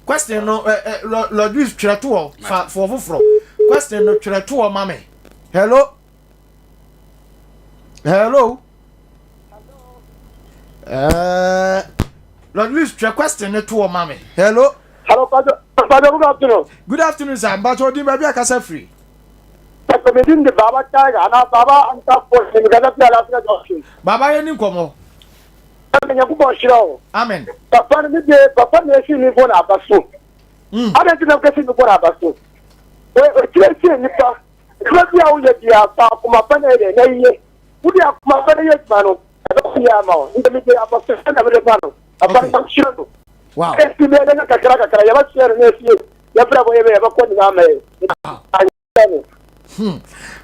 Question no, ɛ ɛ Lodris, twerɛ to hɔ fa foɔ foforɔ. Question no, twerɛ to hɔ ma me. Hello, hello. Lodris, twerɛ question no to hɔ ma me. Hello. Hello, Pastor. Pastor, good afternoon. Good afternoon, sir. Mbatɔ odi baabi akasa firi. Pastor, me din de Baba Tiger, ana Baba Anta Force, me kasa fi Alaska Junction. Baba, yɛ ni nkɔmɔ. Ɛna Nyankopɔn hyira wo. Amen. Papa no, me de, papa na esi mi bɔ n'aba so. Ada nti na kɛse mi bɔ n'aba so. O kyerɛ nipa, adwuma bi a woyɛ bia, fa akoma pa na yɛ na yie. Wode akoma pa na yɛ adwuma no, ɛbɛkɔ yie ama wo. Nti me de aba so na mede ma no. Papa no, hyira no. Esi mi ɛdɛ kakra kakra, yɛbɛhyia no na esie. Yɛbrɛ bɔ yɛ bɛ yɛbɛkɔ nyinaa ama yɛ.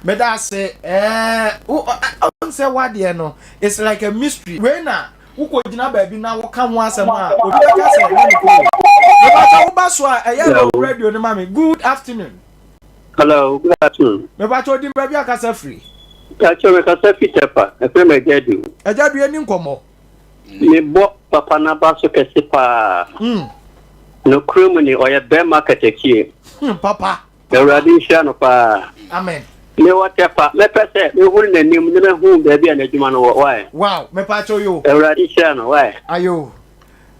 Meda ase. Ɔn sɛ wadeɛ no, it's like a mystery. Wei na wokɔ gyina baabi na woka ho asɛm a, obi bɛka sɛ ɛnyɛ ne kuro. Mepatwa, woba so a, ɛyɛ no radio no ma me. Good afternoon. Hello, good afternoon. Mepatwa, odi baabi akasa firi. Kakyɛ, mekasa fi Tɛpa, ɛfrɛ me Agya Du. Agya Du, ani nkɔmmɔ. Mebɔ papa n'aba so kɛse paa. Nokorɛ mu ni, ɔyɛ bɛrima katakyie. Papa. Awurade nhyira no paa. Amen. Mewɔ Tɛpa, mɛpɛ sɛ mehunu n'anim na mehu baabi a n'adwuma no wɔ. Why? Wow, mepatwa yo. Awurade nhyira no. Why? Ayo.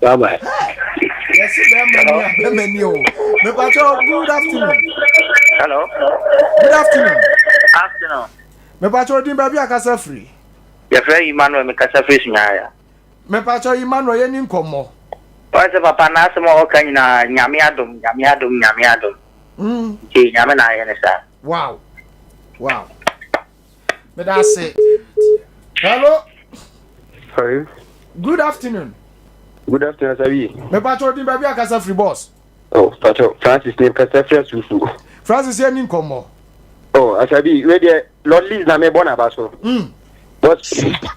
Bye bye. Yɛsi bɛrima ni a, bɛrima ni o. Mepatwa, good afternoon. Hello. Good afternoon. Afternoon. Mepatwa, odin, baabi akasa firi. Yɛfrɛ Emmanuel, mekasa firi Sunyaya. Mepatwa, Emmanuel, yɛ ni nkɔmmɔ. Wɔn sɛ papa n'asɛm a ɔka nyinaa, Nyame adom, Nyame adom, Nyame adom. Nti Nyame na ayɛ ne saa. Wow, meda ase. Hello. Sorry. Good afternoon. Good afternoon, Sabi. Mepatwa, odin, baabi akasa firi, boss. Oh, Pacho, Francis ne kasa firi Asufu. Francis, yɛ ni nkɔmmɔ. Oh, Asabi, we deɛ Lord Liz na mebɔ n'aba so. But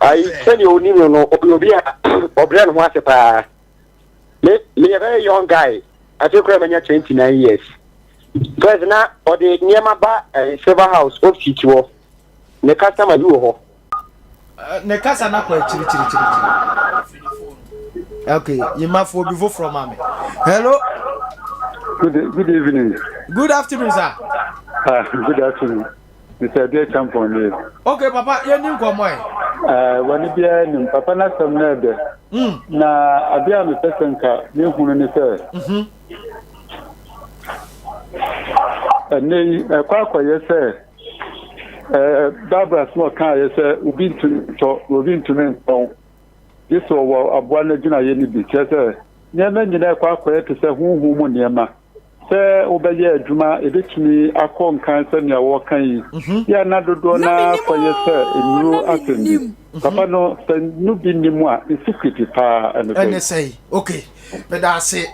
ayi, sɛdeɛ onim no no, ɔyɛ obi a ɔbrɛ ne ho ase paa. Me meyɛ very young guy. Ase kura manya 29 years. First na ɔde nneɛma ba Silver House opposite hɔ. Ne customer bi wɔ hɔ. Ne kasa na kɔ akyirikyirikyirikyiri. Okay, yimafoɔ bi foforɔ ma me. Hello. Good evening. Good afternoon, sir. Ah, good afternoon. Mr. Adia Champon ni. Okay, papa, yɛni nkɔmmɔ ɛ. Wɔne biara nim papa n'asɛm no ɛdɛ. Na adeɛ a mepɛ sɛ nka mehunu ne sɛ ɛnɛ yi ɛkɔ akɔyɛ sɛ Barbara sɛ ɔkaeɛ sɛ obi ntumi ntɔ na obi ntumi ntɔn gye sɛ ɔwɔ aboa no agyinaeɛ no bi, kyerɛ sɛ nneɛma nyinaa ɛkɔ akɔyɛ te sɛ honhom mu nneɛma sɛ wobɛyɛ adwuma ɛbɛtumi akɔ nkan sɛnea wɔka yi yɛ na dodoɔ Na no menim akɔyɛ sɛ o, nnuro na asɛm bi. menim. Papa no, sɛ no bi nim a, ne secret paa ɛno ɛne sɛ sɛi. Okay, meda ase.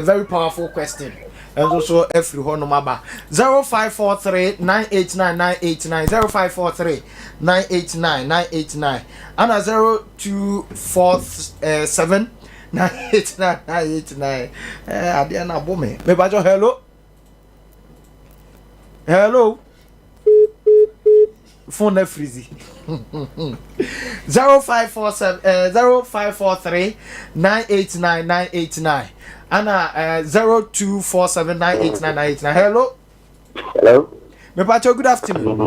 Very powerful question ɛnso so afiri hɔ nom aba. 0543 989 989, 0543 989 989 ana 0247 989 989. Adeɛ no abo me. Mepakyɛ, hello, hello. Phone na freeze. 0547 0543 989 989 ana 0247 989 989. Hello. Hello. Mepakyɛw good afternoon.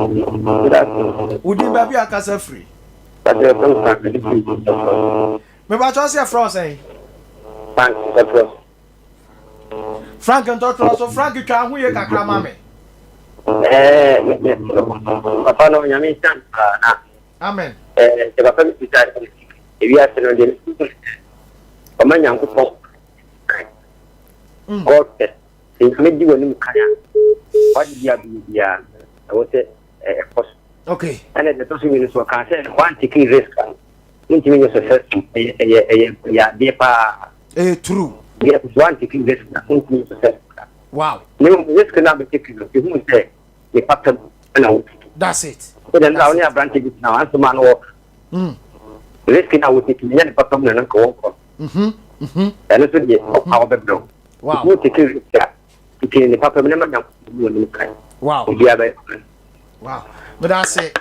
Good afternoon. Wo din baabi a kasa firi. Pakyɛw yɛfrɛ me Frank mede firi Ntɔtorɔ. Mepakyɛw sɛ yɛfrɛ wo sɛn? Frank Ntɔtorɔ. Frank Ntɔtorɔ so Frank twa ho yie kakra ma me. Ɛɛ me me papa no nyame nhyira no paa na. Amen. Ɛɛ sɛ papa bi bisa sɛ ewiase no deɛ ɔma Nyankopɔn kan. Mm. God first. Sɛ Nyame di w'anim kan a, w'ade bi a bɛyɛ biara no, ɛwɔ sɛ ɛkɔ so. Okay. Ɛna deɛ ɛtɔ so mmienu nso, ɔkaa sɛ woantake risk a, wontumi nyɛ successful. Ɛyɛ ɛyɛ ɛyɛ ɛyɛ adeɛ paa. Ɛyɛ true. Yes, woantake risk a, wontumi nyɛ successful. Wow. Na mmom risk no a bɛtake no, ehuu sɛ ne papa mu ɛna wotake. That's it. Sɛdeɛ no a wo ne aberante bi tena hɔ, asɛm a na wɔka. Mm. Risk no a wotake no, ɛnyɛ ne papa mu na na nka wɔnkɔ. Mhm. Mhm. Ɛno nso deɛ ɔhaw bɛbrɛ wo. Wow. Wo take risk a, nti ne papa mu na ma Nyankopɔn mu anim kan. Wow. Obiara bɛyɛ kwan. Wow. Meda ase.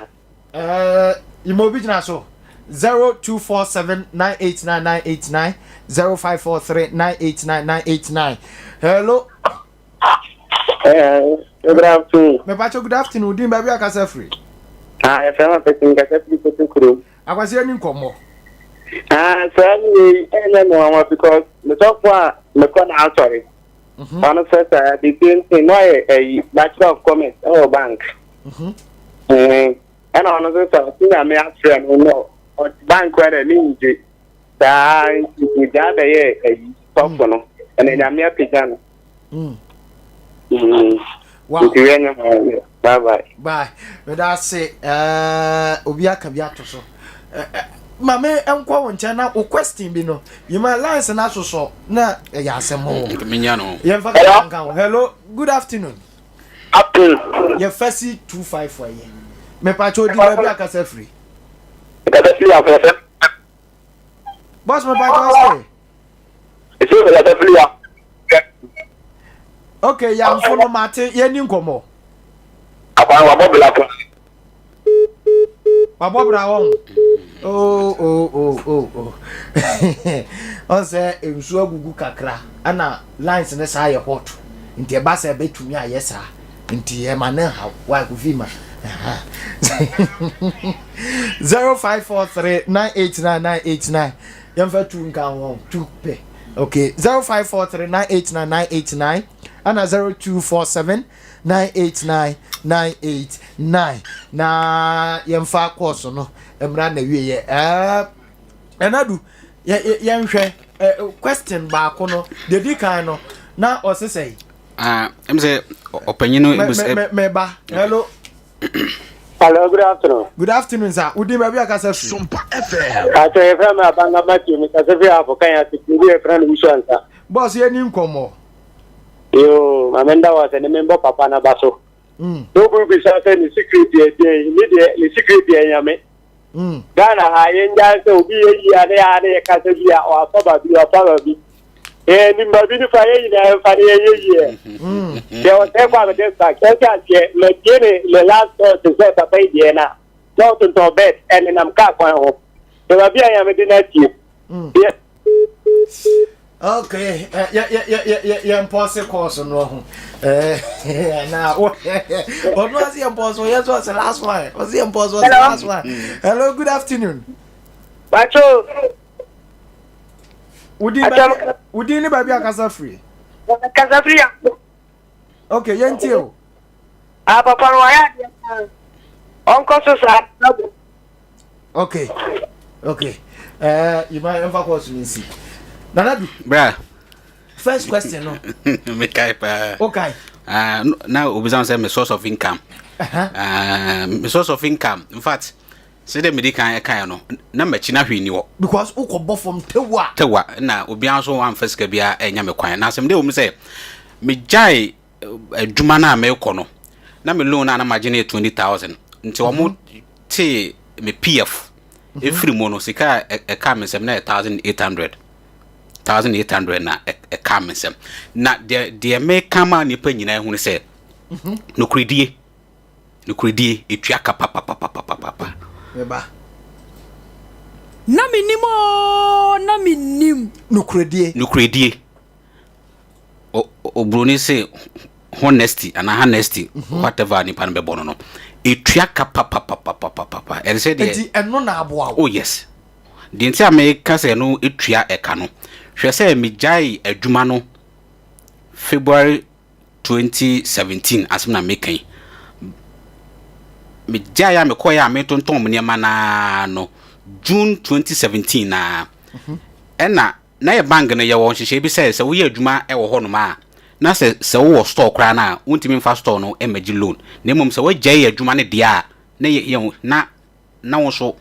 Eh, yima obi gyina so. 0247989989 0543989989. Hello. Eh, good afternoon. Me pacho good afternoon. Din baabi akasa firi. Ah, yɛfrɛ ma pɛsi nkasa firi koto kurom. Akwasi ani nkɔmmɔ. Ah, saa ne wei ɛnyɛ me nwanwa because mesɔfo a mekɔ n'asɔre. Mhm. Ɔno sɛ saa the same thing na ɔyɛ ɛyi bachelor of commerce ɛwɔ bank. Mhm. Ɛna ɔno nso sɛ ɔte nyame afrɛ no no ɔte bank hɔ na ne ngye saa nti ogyaa bɛyɛ ɛyi sɔfo no ɛna nyame apagya no. Mm. Mm. Wow. Nti wei nyɛ hɔ bye bye. Bye. Meda ase. Eh, obi aka bi ato so. Eh, eh, ma me nkɔ wo nkyɛn na wo question bi no. Yima lines na sosɔ na ɛyɛ asɛm o. Menya no. Yɛmfa kakra nka ho. Hello, good afternoon. Afternoon. Yɛfa si 25 ɛyɛ. Mepakyɛ odi baabi akasa firi. Kasa firi afɛfɛ. Boss mepakyɛ ɔsɛ. Ɛsɛ kasa firi ya. Okay, yamfo no mate yɛni nkɔmmɔ. Akwan wabɔ bla ko. Wabɔ bra wɔn. Oh oh oh oh oh. Ɔn sɛ nsuo agugu kakra ɛna lines ne saa yɛ hot nti ɛba sɛ ɛbɛtumi ayɛ saa nti ɛma ne nhaw wa kofi ma. 0543 989 989 yɛmfa tu nka ho tu pɛ okay 0543 989 989 ɛna 0247 989 989 na yɛmfa kɔɔso no mmra na wieɛ ɛɛ ɛna du yɛnhwɛ question baako no deɛ di kan no na ɔse sɛ ah, ɛm sɛ ɔpanyin no meba hello Hello, good afternoon. Good afternoon, sir. Wodi baabi akasa firi. Sompa FM. Kàtó yɛ fẹ́ mi abanga Matthew mi kasa fi afọ kan ase kiri yɛ fẹ́ mi wusu ansa. Bọ́ọ̀sì yɛ ni nkɔmɔ. Yoo, maame nda wɔ sɛ ne mi bɔ papa n'aba so. Mm. N'obu bisa sɛ ne secret yɛ deɛ ne deɛ ne secret yɛ nyame. Mm. Ghana ha yɛn gya sɛ obi yɛ yie a ne yɛ a ne yɛ kasa bi a ɔafa baabi ɔafa baabi. Yɛn nim baabi no fa yɛn nyinaa yɛn fa ne yɛn yɛ yie. Mm. Deɛ ɔsɛ kɔ abɛde sa kyɛnse aseɛ mɛtie ne ne last story te sɛ papa yi deɛ na na ɔtontɔn bed ɛnenam kaa kwan ho. Deɛ baabi a nyame de no atie. Mm. Deɛ Okay, eh, yɛ yɛ yɛ yɛ yɛ yɛ mpɔse kɔɔso no ho. Eh, na ɔno ase yɛ mpɔse ɔyɛ so ɔsɛ last one. Ɔsɛ yɛ mpɔse ɔsɛ last one. Hello, good afternoon. Pacho. Wodin baabi wodin ne baabi akasa firi. Kasa firi ya. Okay, yɛn tie o. Ah, papa no wayɛ adeɛ paa. Ɔnkɔ so saa. Okay, okay. Eh, yima yɛmfa kɔɔso no nsi. Nana du. Bra. First question no. Mekae paa. Okay. Uh, na obisa sɛ me source of income. Uh -huh. Uh, me source of income. In fact, sɛdeɛ medi kan ɛkaeɛ no, na m'akyi na hwee ni hɔ. Because wokɔbɔ fam tewa. Tewa na obiara nso amfa sika biara ɛnya me kwan. Na asɛm de wɔ mu sɛ megyae adwuma no a merekɔ no, na me loan a na magye no yɛ 20,000. Nti wɔn mhm. tee me PF mhm. efiri mu no, sika a ɛka me nsam na yɛ 1,800. 1,800 na ɛka me nsam. Na deɛ deɛ meka ma nnipa nyinaa ehunu sɛ mhm. nokoredie Nokorɛdie, ɛtua ka papapapapapa. Meba. Na mennim oo, na mennim. Nokorɛdie. Nokorɛdie. O, oburoni se, Honesty anaa Honesty, whatever nipa no bɛbɔ no no, ɛtua ka papapapapapa. Ɛne sɛ deɛ. Nti ɛno na aboa wo? Oh yes. Deɛ nti a meka sɛ ɛno tua ɛka no, hwɛ sɛ megyae adwuma no February 2017 asɛm na meka yi. Megyae a mekɔeɛ a metontɔn me nneɛma no ara no, June 2017 na ɛna na yɛ bank no yɛwɔ nhyehyɛe bi sɛ sɛ woyɛ adwuma wɔ hɔnom a na sɛ sɛ wowɔ store koraa no a wontumi mfa store no mmɛgye loan na mmom sɛ woagyae adwuma no deɛ a na yɛ yɛ na na wo nso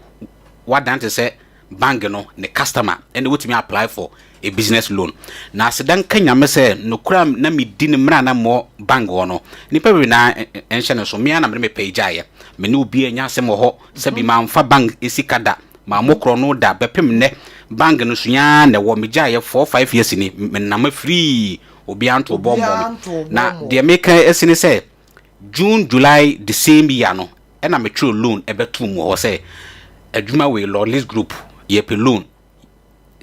woadan te sɛ bank no ne customer ɛna wotumi apply for a business loan. Na aseda nka Nyame sɛ nokorɛ a na medi no mmerɛ a na mewɔ bank hɔ no, nnipa bebree na nhyɛ no so. Me ara na mede me pɛ gyaeɛ. Me ne obiara nnya asɛm wɔ hɔ sɛbi mamfa bank sika da, mammɔ korɔno da, bɛpem nnɛ bank no so yi ara na ɛwɔ. Megyaeɛ four, five years ni, menam afirii, obiara ntoo bɔ mmɔɔ me. Na deɛ meka asi ne sɛ, June, July the same year no ɛna metwerɛ loan ɛbɛtoo mu wɔ hɔ sɛ adwuma wei Lordlis Group yɛpɛ loan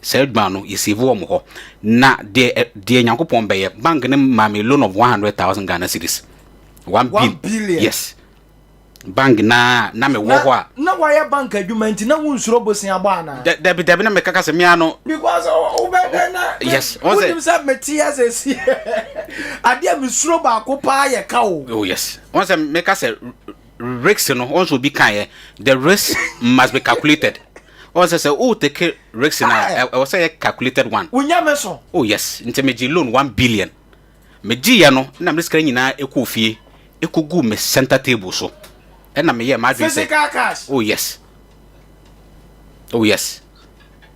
saa adwuma no yɛ save wɔ mo hɔ na deɛ deɛ Nyankopɔn bɛyɛ bank no maa me loan of 100,000 Ghana cedis 1 billion yes bank na na mewɔ hɔ a. Na wayɛ bank adwuma nti na wonsuro bosea bɔ anaa? Dabi dabi na mekaka sɛ mea no. Because wobɛ dɛ na. Yes. Wonim sɛ mete yɛ sɛ si adeɛ mesuro baako paa yɛ ka o. Oh yes. Wɔn sɛ meka sɛ risk no wɔn sɛ obi kan yɛ the risk must be calculated. Wɔn sɛ sɛ o take risk na ɛwɔ sɛ yɛ calculated one. Wonya me so. Oh yes. Nti megye loan 1 billion. Megyeeɛ no na mede sika nyinaa ɛkɔɔ fie ɛkɔguu me center table so ɛna meyɛɛ m'adwene sɛ Physical cash. Oh yes. Oh yes.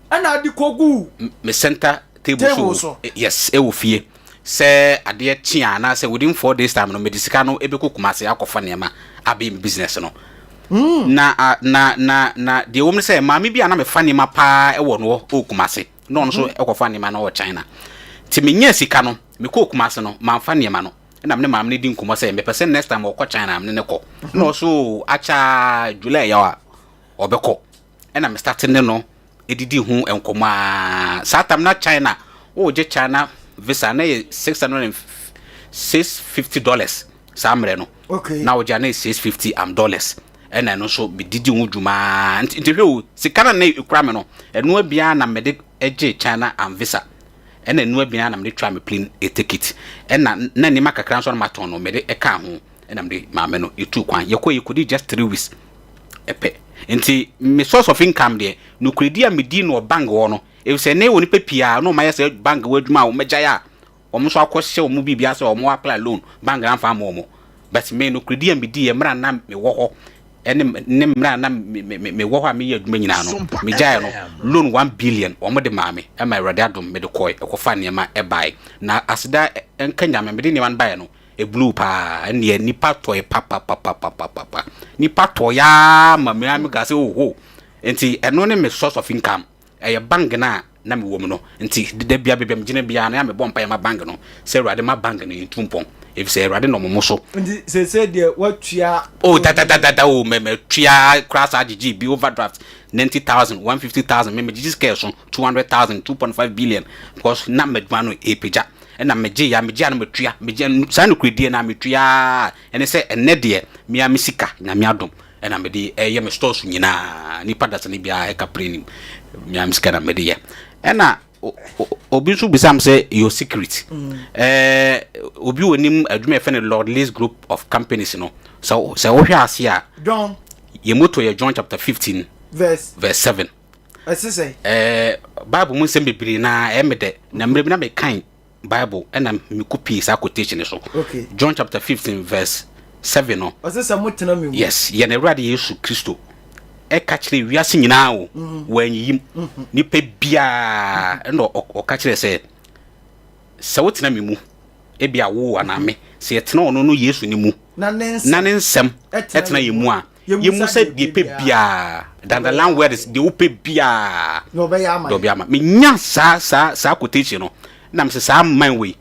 Ɛna ade kɔguu me center table table so. So. Yes, ɛwɔ fie. Sɛ adeɛ kye a anaasɛ within 4 days time no mede sika no ɛbɛkɔ Kumase akɔfa nneɛma abɛyɛ me business no. Na na na na deɛ ɛwɔ mu ne sɛ maame bi a na mefa nneɛma paa ɛwɔ no hɔ ɛwɔ Kumase na ɔno nso ɛkɔfa nneɛma no wɔ China. Nti menyaa sika no mekɔɔ Kumase no mamfa nneɛma no ɛna me ne maame no di nkɔmmɔ sɛ mepɛ sɛ next time ɔkɔ China me ne ne kɔ. Na ɔso akyɛ July yɛ a ɔbɛkɔ. Ɛna me start ne no edidi ho nkɔmmɔ a saa tam na China wogye China visa na yɛ six hundred and $650 saa mmerɛ no. Na wogye a na yɛ 650 am dollars ɛna ɛno nso medidi ho dwuma nti hwɛ o sika no na ekura me no ɛno abia na mede gye China am visa ɛna ɛno abia na mede twa me plane ticket ɛna na nneɛma kakra nso na matɔn no mede ɛka ho ɛna mede maame no etu kwan yɛkɔ yɛkɔdi just 3 weeks ɛpɛ. Nti me source of income deɛ, nokorɛdi a medi no wɔ bank hɔ no, efisɛ ne wɔ nipa pii a na wɔn ayɛ sɛ bank wɔ adwuma a wɔn agyae a wɔn nso akɔhyɛ wɔn biribi ase a wɔn apply loan bank na amfa ama wɔn. But me nokorɛdi a medi yɛ mmerɛ a na mewɔ hɔ ɛne ne mmerɛ a na me me me mewɔ hɔ a meyɛ adwuma nyinaa no, megyaeɛ no loan 1 billion wɔn de maa me ɛma Awurade adom mede kɔe ɛkɔfa nneɛma ɛbae na aseda nka Nyame mede nneɛma no baeɛ no eblow paa ɛnneɛ nipa tɔe papapapapapa nipa tɔe aa ma me ara meka sɛ oho nti ɛno ne me source of income ɛyɛ bank no a na mewɔ mu no. Nti da bia baabi a megyina biara no yɛ a mebɔ mpaeɛ ma bank no sɛ Awurade ma bank no ntu mpɔn ɛfiri sɛ Awurade na ɔmo so. Nti seesei deɛ woatua? Oh dadadadada o mɛ matua koraa saa gyegye bi overdraft 90,000 150,000 me megyegye sika ɛso 200,000 2.5 billion because na m'adwuma no ɛpagya ɛna megye ya megye a na matua megye saa nokorɛdie na metua ɛne sɛ ɛnɛ deɛ mea me sika Nyame adom ɛna mede ɛyɛ me stores nyinaa nipa dasani biara ɛka pere nim mea me sika na mede yɛ. Ɛna obi nso bisa m sɛ your secret obi wɔ nim adwuma yɛfɛ no Lord Lees Group of Companies no sɛ wohwɛ ase a John yɛ motto yɛ John chapter 15 verse 7. Ɛsi sɛ Bible mu nsɛm bebree na ɛmɛ dɛ na mmerɛ bi na mekan Bible ɛna mekɔ pii saa quotation so. John chapter 15 verse 7 no. Ɔsɛ sɛ motena me mu. Yes, yɛn Awurade Yesu Kristo ɛka kyerɛ wiase nyinaa o wɔanyiyim nipa biara ɛna ɔka kyerɛ sɛ sɛ wotena me mu ebi a wo anaa me sɛ yɛtena ɔno no Yesu ne mu na ne nsɛm ɛtena yɛn mu a yɛmu sɛ deɛ pɛ biara dandalon words deɛ wopɛ biara na ɔbɛyɛ ama. Deɛ ɔbɛyɛ ama menya saa quotation no na mesɛ saa man wei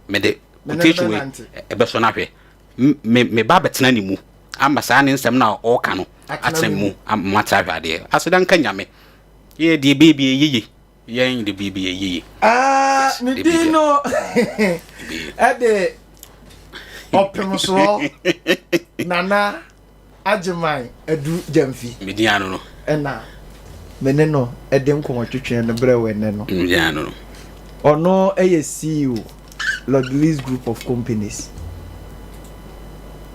mede quotation wei ɛbɛsɔ no ahwɛ me me ba bɛtena ne mu ama saa ne nsɛm no a ɔreka no atena mu ama atra ahwɛ adeɛ aseda nka Nyame yɛ deɛ baabi yɛyɛ yɛn de biribi yɛ yie. Ne din no ɛde. Ɔpem soɔ Nana Agyeman Adu Gyamfi. Medin ano no. Ɛna me ne no de nkɔmmɔtwetwe no brɛ wɔ ɛnɛ no. Medin ano no. Ɔno yɛ CEO Lord Lees Group of Companies.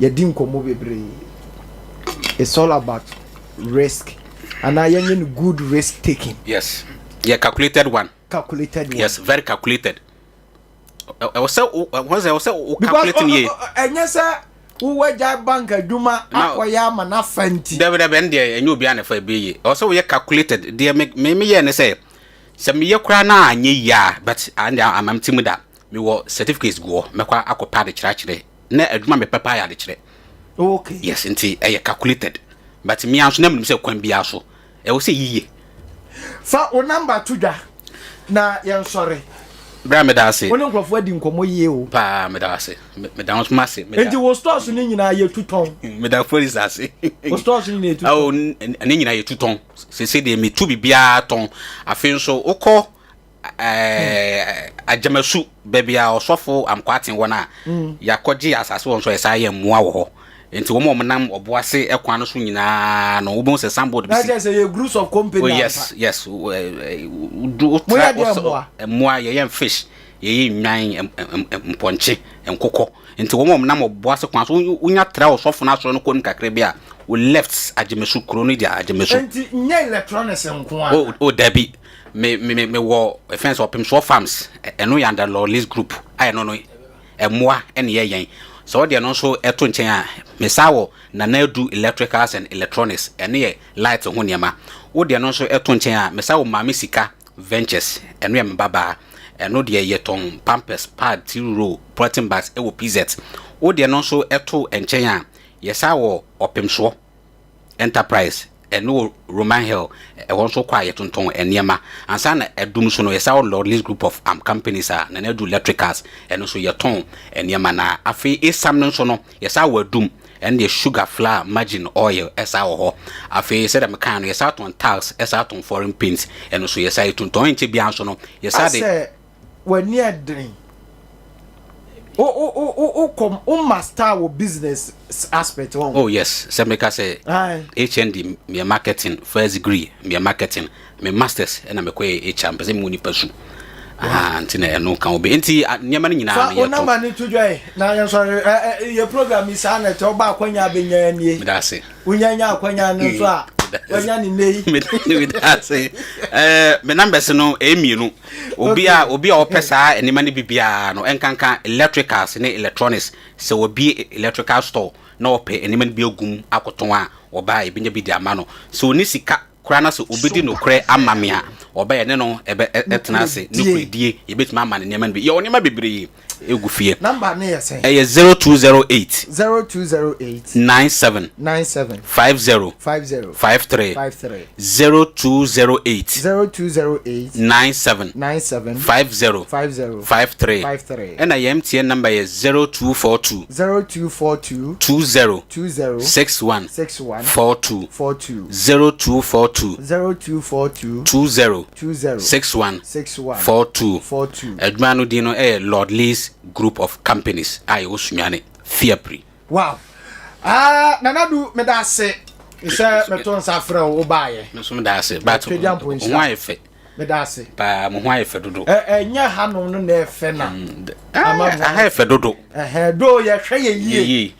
Yɛdi nkɔmmɔ bebree. It's all about risk. Anaa yɛnyɛ no good risk taking. Yes. Yɛ calculated one. Calculated one. Yes, very calculated. Ɛwɔ sɛ wɔn sɛ ɛwɔ sɛ o calculate ni yie. Ɛnyɛ sɛ wowɔ gya bank adwuma akɔyɛ ama n'afa nti. Dɛbi dɛbi, ɛn deɛ ɛnyɛ obiara na ɛfa ebi yie. Ɛwɔ sɛ woyɛ calculated. Deɛ me yɛ ne sɛ meyɛ koraa na anyɛ yie a, but ɛn deɛ ama mi ti mu da. Mewɔ certificates gu hɔ, mɛkɔ akɔpɛ adekyerɛkyerɛ na adwuma mepɛ paa yɛ adekyerɛ. Yes, nti ɛyɛ calculated, but mmea nso na menim sɛ kwan biara so ɛwɔ sɛ yie. Fa wo number to dwa na yɛnsɔre. Bra, meda ase. Wo ne nkurɔfoɔ adi nkɔmmɔ yie o. Paa, meda ase, meda wo nso ase. Nti wo stores no nyinaa yɛtu tɔn? Meda police ase. Wo stores no nyinaa yɛtu tɔn? Ne nyinaa yɛtu tɔn. Sese deɛ metu biribiara tɔn. Afei nso wokɔ Agyamasu, baabi a ɔsɔfo Amkwaten wɔ no a, yɛakɔgye asase wɔ nso a yɛsan yɛ mmoa wɔ hɔ. Nti wɔn a wɔnam Ɔboase kwan no so nyinaa no, wobɛhu sɛ signboard bi si. Na kyerɛ sɛ yɛ groups of company. Oh yes, yes. Moyɛ deɛ mmoa? Mmoa, yɛyɛ fish, yɛyɛ nnwan, mpɔnkye, nkokɔ. Nti wɔn a wɔnam Ɔboase kwan so, wonya tra ɔsɔfo no asɔre no kɔ anim kakra bi a, wo left, Agyemasu, kuro no deɛ Agyemasu. Nti nyɛ electronics nko ara? Oh dabi. Me wɔ ɛfɛn sɛ Ɔpemsoɔ Farms, ɛno yɛ under Lawless Group a ɛno no ɛmoa ɛne yɛ yɛn. Sɛ ɔdeɛ no nso ɛto nkyɛn a, mesa wɔ Nana Adu Electricals and Electronics, ɛno yɛ light ho nneɛma. Wo deɛ no nso ɛto nkyɛn a, mesa wɔ Maame Sika Ventures, ɛno yɛ me babaa, ɛno deɛ yɛtɔn pampers, pad, tea roll, polythene bags ɛwɔ PZ. Wo deɛ no nso ɛto nkyɛn a, yɛsa wɔ Ɔpemsoɔ Enterprise, ɛno wɔ Roman Hill, ɛhɔ nso kɔ a yɛtontɔn nneɛma. Ansa na ɛdum nso no, yɛsan wɔ Lordlis Group of Companies a Nana Adu Electricals, ɛno nso yɛtɔn nneɛma. Na afei Esam no nso no, yɛsan wɔ Adum, ɛno deɛ sugar, flour, margarine, oil ɛsan wɔ hɔ. Afei sɛdeɛ mekaeɛ no, yɛsan tɔn tiles, ɛsan tɔn foreign paint, ɛno nso yɛsan yɛtontɔn. Ɛnkyɛ biara nso no, yɛsan de. Asɛ w'ani ɛdene. Wo wo wo wo wo kɔ wo master wɔ business aspect wɔn. Oh yes, sɛ meka sɛ HND meyɛ marketing, first degree meyɛ marketing, me masters ɛna mekɔ yɛ HR, mpɛ sɛ mehu nipa su. Ah, nti na ɛno ka wo bi. Nti nneɛma no nyinaa no yɛtɔ. Fa wo number no to dwa yi na yɛn sɔre ɛ ɛ yɛ program yi saa na ɛtɛ ɔba akwanya abɛnya nie. Meda ase. Wonya nya akwanya no nso a wanya ne nne yi. Meda ase. Ɛɛ me numbers no ɛyɛ mmienu. Obi a ɔpɛ saa nneɛma no bi biara no, ɛnkanka electricals ne electronics, sɛ wɔbie electrical store na ɔpɛ nneɛma no bi agum akɔtɔn a, ɔbaa ebenya bi de ama no. Sɛ ɔni sika koraa na sɛ obɛdi nokorɛ ama me a, ɔbɛyɛ ne no ɛbɛ ɛtena ase nokorɛdie, yɛbɛtumi ama no nneɛma no bi. Yɛwɔ nneɛma bebree egu fie. Number ne yɛ sɛn? Ɛyɛ 0208. 0208. 97. 97. 50. 50. 53. 53. 0208. 0208. 97. 97. 50. 50. 53. 53. Ɛna yɛn MTN number yɛ 0242. 0242. 20. 20. 61. 61. 42. 42. 0242. 0242. 20. 20. 61. 61. 42. 42. Adwuma no din no ɛyɛ Lord Lees Group of Companies a yɛwɔ Sunyani Fiapre. Wow. Ah, Nana Du, meda ase sɛ meto nsa frɛ wo wobaayɛ. Me nso meda ase. But ho ayɛ fɛ. Meda ase. Paa, mo ho ayɛ fɛ dodo. Ɛnyɛ hanom no na ɛfɛ na. Aha yɛ fɛ dodo. Ɛhɛn do yɛhwɛ yɛ yie. Yie.